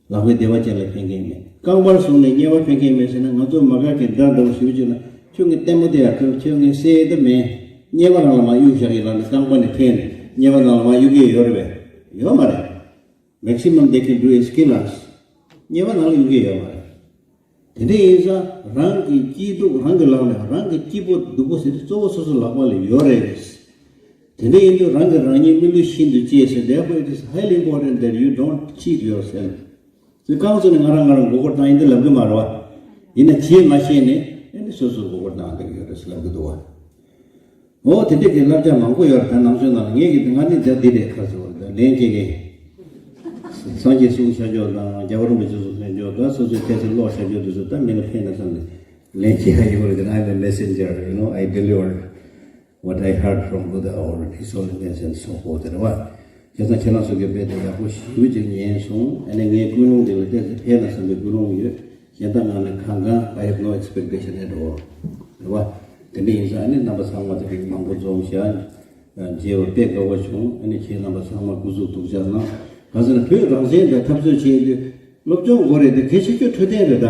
ལག་པས་བདེ་བ་ཅན་ལ་ཕན་མཁན་མེད། རྐང་པར་བཟུང་ནས་དམྱལ་བ་ཕན་མཁན་མེད་ཟེར་ན། ང་ཚོ་མ་ག་གི་སྒྲ་འདྲ་བོ་ཞུ་བྱས་ན། ཁྱོད་ངའི་ལྟད་མོ་དེ་ཡག་གི། ཁྱོད་ངའི་གསལ་ཡས་དེ་མེད། དམྱལ་བ་ནང་ལ་མར་གཡུག་བཞག་ཡིན་ལབ་ནས་རྐང་པ་ནས་འཐེན་ནས་དམྱལ་བ་ནང་ལ་མར་གཡུག་གི་ཡོད་རེད་པས། ཡོད་མ་རེད། Maximum they can do is kill us. དམྱལ་བ་ནང་ལ་གཡུག་གི་ཡོད་མ་རེད། དེ་འདྲ་ཡིན་ཙང་རང་གི་སྐྱིད་སྡུག་རང་གི་ལག་ནས། རང་གི་སྐྱིད་པོ་སྡུག་པོ་ཟེར་དུས་གཙོ་བོ་སོ་སོ་ལག་པ་ལ་ཡོད་རེད། དེ་འདྲ་ཡིན་དུས་རང་གིས་རང་ཉིད་མི་ལུས་ཤིན་ཏུ་གཅེས་ཟེར། Therefore it is highly important that you don't cheat yourself. དེ་རྐང་བཙུགས་ནས་ང་རང་ང་རང་མགོ་སྐོར་བཏང་ཡིན་དུས་ལབ་གི་མ་རེད་བ། ཡིན་ན་བྱེད་མ་ཤེས་ནས་ཨེ་ནི་སོ་སོར་མགོ་སྐོར་བཏང་བསྡད་ཀྱི་ཡོད་རེད་ཟེར་ལབ་གི་འདུག་བ། འོ་དེ་འདྲ་གི་བསླབ་བྱ་མང་པོ་ཡོད་རེད། ད་ནང་ཆོས་ནང་ལ་ངས་ཀྱི་ང་ནི་ད་འདི་རེད་ཁ་ཟེར་བ་རེད། ད་ལན་སྐྱེལ་མཁན། སངས་རྒྱས་གསུང་བྱ་ཕྱོགས་དང་རྒྱལ་བ་རིན་པོ་ཆེ་གསུང་བྱ་ཕྱོགས། ད་སོ་སོའི་ཁ་ཚིག་ཀློག་བྱ་ཕྱོགས་དེ་ཚོ་ད་མི་ལ་ཕན་ན་བསམ་ནས་ལན་སྐྱེལ་ཡ་ཡོད་རེད། I'm a messenger, you know, I deliver what I heard from Buddha or His Holiness and so forth. རེད་བ། བྱས་ཙང་ཁྱེད་རང་ཚོ་གིས་དཔེ་དེ་ཡག་པོ་ཞེ་པོ་ཅིག་ཉན་སོང་། ཨ་ནི་ངའི་ཀུན་སློང་དེ་ལ་ཏོག་ཙམ་ཕན་ན་བསམ་པའི་ཀུན་སློང་ཡོད། གཞན་དག་ངག་ནས་གང་གང་། I have no expectation at all. རེད་བ། དེ་འདྲ་ཡིན་ཙང་ཨ་ནི་རྣམ་པ་ཚང་མ་དེ་རིགས་མང་པོ་འཛོམས་ཤག་མཇལ་བར་དཔེ་དགའ་བོ་བྱུང་། ཨ་ནི་ཁྱེད་རྣམ་པ་ཚང་མ་སྐུ་གཟུགས་སྡུག་ཅག་གནང་། གང་ཟེར་ན་བོད་རང་བཙན་དང་འཐབ་རྩོད་བྱེད་དུས་སློབ་སྦྱོང་དགོས་རེད་དེ། གལ་ཆེ་ཤོས་འཕྲོད་བསྟེན་རེད་ད།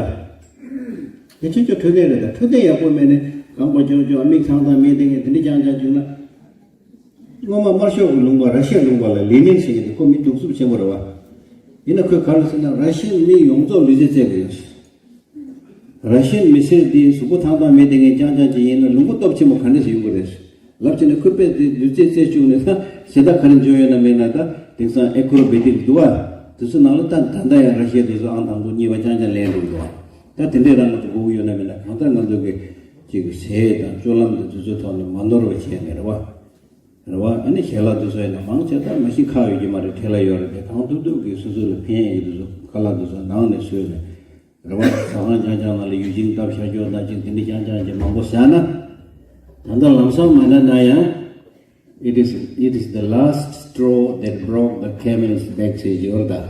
གལ་ཆེ་ཤོས་འཕྲོད་བསྟེན་རེད་ད། འཕྲོད་བསྟེན་ཡག་པོ་མེད་ནས་རྐང་པ་ཀྱོག་ཀྱོག་མིག་ཐང་ཐང་མེད་དེ་ངས་དེ་འདྲ་རྐྱང་རྐྱང་བྱུང་ན། སྔོན་མ་དམར་ཤོག་གི་ལུང་པ་ར་ཤི་ཡ་ལུང་པ་ལ་ལེ་ནིན་ཟེར་མཁན་དེ་ཁོ་མི་གདུག་རྩུབ་ཆེན་པོ་རེད་བ། ཡིན་ན་ཁོས་ག་རེ་ཟེར་ན་ར་ཤི་ཡའི་མི་ཡོངས་རྫོགས་ལུས་རྩལ་རྩེད་དགོས་ཡོད། ར་ཤི་ཡའི་མི་སེར་དེ་གཟུགས་པོ་ཐང་ཐང་མེད་དེ་ངས་རྐྱང་རྐྱང་ཅིག་ཡིན་ན་ལུང་པ་སྟོབས་ཆེན་པོ་ག་འདྲ་ཞིག་ཡོང་གི་རེད། ལབ་བྱས་ནས་ཁོས་དཔེ་དེ་ལུས་རྩལ་རྩེད་བཅུག་ནས་ད་གཞན་དག་ག་རེ་འཇོན་ཡོད་ན་མེད་ན། ད་དེང་སང་ཨེ་ཁོ་རོ་བེ་ཏིག་འདུག་བ། དེ་ཚོ་ནང་ལ་ད་ད་ལྟ་ཡང་ར་ཤི་ཡ་དེ་ཚོ་ཨང་དང་པོ་གཉིས་པ་རྐྱང་རྐྱང་ལེན་འགྲོ་གི་འདུག་བ། ད་དེ་འདྲས་རང་ང་ཚོ་དགོས་ཀྱི་ཡོད་ན་མེད་ན། གང་ལྟར་ང་ཚོ་གི་ཅིག་ཟས་དང་སྤྱོད་ལམ་དང་དེ་ཚོའི་ཐོག་ནས་མ་ནོར་བ་བྱས་ནས་རེད་བ། རེད་བ། ཨ་ནི་ཞལ་ལག་དེ་ཚོ་ཡིན་ན་མང་ཆེ་ད་མ་གཞི་ཁག་ཡོད་ཀྱི་མ་རེད། ཁྲལ་ལ་ཡོད་རེད་དེ། གང་ཐུབ་ཐུབ་ཀྱིས་སོ་སོ་ལ་ཕན་ཡས་ཀྱི་དེ་ཚོ་ཁ་ལག་དེ་ཚོ་ནང་ནས་བཟོས་ནས་རེད་བ། ཟ་ཁང་རྐྱང་རྐྱང་ནང་ལ་ཡུལ་ཆེན་སྟབས་ཤར་སྐྱོར་དང་ཅིག་དེ་འདྲ་རྐྱང་རྐྱང་ཅིག་མང་པོ་ཟ་ན། ད་ལྟ་ལམ་སང་མ་ན་ན་ཡང་། It is, it is the last straw that broke the camel's back ཟེར་གྱི་ཡོད་རེད་ད།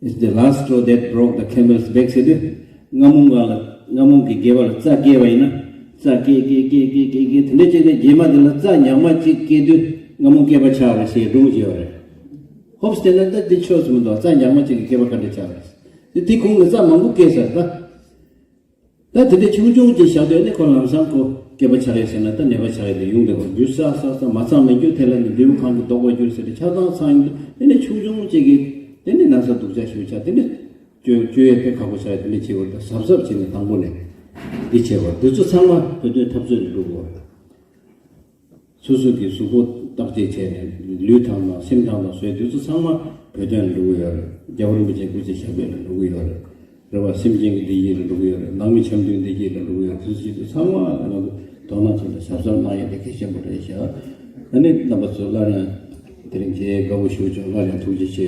It's the last straw that broke the camel's back ཟེར་དུས། རྔ་མོང་ག་ལ་རྔ་མོང་གི་སྒལ་པ་ལ་རྩྭ་བཀལ་བ་ཡིན་ན། རྩྭ་བཀལ་བཀལ་བཀལ་བཀལ་བཀལ་བཀལ་དེ་འདྲ་བྱས་ནས་རྗེས་མ་དེ་ལ་རྩྭ་ཉག་མ་གཅིག་བཀལ་དུས་རྔ་མོང་སྐེད་པ་ཆག་རེད་ཞེས་སྒྲུང་བརྗོད་པ་རེད། ཧོབ་སྟེ་ན་ད་འདི་ཆོས་སུ་མི་འདུག་རྩྭ་ཉག་མ་གཅིག་གི་སྐེད་པ་ག་འདྲ་ཆག་རེད། དེ་དེ་གོང་ནས་རྩྭ་མང་པོ་བཀལ་ཚར་ད། ད་དེ་འདྲ་ཆུང་ཆུང་ཅིག་བཞག་དུས་ནི་ཁོ་ལམ་སང་ཁོ་སྐེད་པ་ཆག་ཡོད་ཟེར་ན་ད་ནད་པ་ཆག་ཡོད་དེ་ཡོང་དེ་གོ་རྒྱུ་ས་ས་ས་མ་ཚང་མི་རྒྱུ་དེ་ལ་ནི་འབྲས་བུ་གང་གི་ལྡོག་པར་འགྱུར་ཟེར་ཏེ་ཆགས་སྡང་ཚང་ཡོང་དུས་དེ་ནི་ཆུང་ཆུང་ཅིག་གིས་དེ་ནི་ན་ཚ་སྡུག་ཅག་ཞེ་པོ་ཆགས་དེ་ནི། བཅོས་བཅོས་ཡས་དཔེ་ཁག་པོ་ཆགས་ཡོད། དེ་འདྲ་བྱེད་དགོས་རེད། ད་གཟབ་གཟབ་བྱས་ནས་དང་པོ་ནས་འདི་བྱེད་དགོས་རེད། འདི་ཚོ་ཚང་མ་བོད་དོན་འཐབ་རྩོད་ལ་འགྲོ་དགོས་རེད། སོ་སོ་གི་གཟུགས་པོ་བརྟག་དཔྱད་བྱས་ནས་ལུས་ཐང་དང་སེམས་ཐང་དང་བཟོས། འདི་ཚོ་ཚང་མ་བོད་དོན་ལ་འགྲོ་གི་ཡོད་རེད། རྒྱལ་བ་རིན་པོ་ཆེའི་སྐུ་ཚེ་ཞབས་པད་ལ་འགྲོ་གི་ཡོད་རེད། རེ་བ་སེམས་ཅན་གྱི་བདེ་སྐྱིད་ལ་འགྲོ་གི་ཡོད་རེད། ནང་མི་འཆམ་མཐུན་བདེ་སྐྱིད་ལ་འགྲོ་གི་ཡོད་རེད། དེ་ཚོ་ཆེད་དུ་ཚང་མ་ལ་ང་ཚོ་དོ་སྣང་བྱས་ནས་གཟབ་གཟབ་གནང་ཡ་དེ་གལ་ཆེན་པོ་རེད་ཤག་ཨ་ནི་རྣམ་པ་ཚོ་སླར་ཡང་དེ་རིང་མཇལ་དགའ་པོ་ཞུ་བྱུང་། སླར་ཡང་ཐུགས་རྗེ་ཆེ།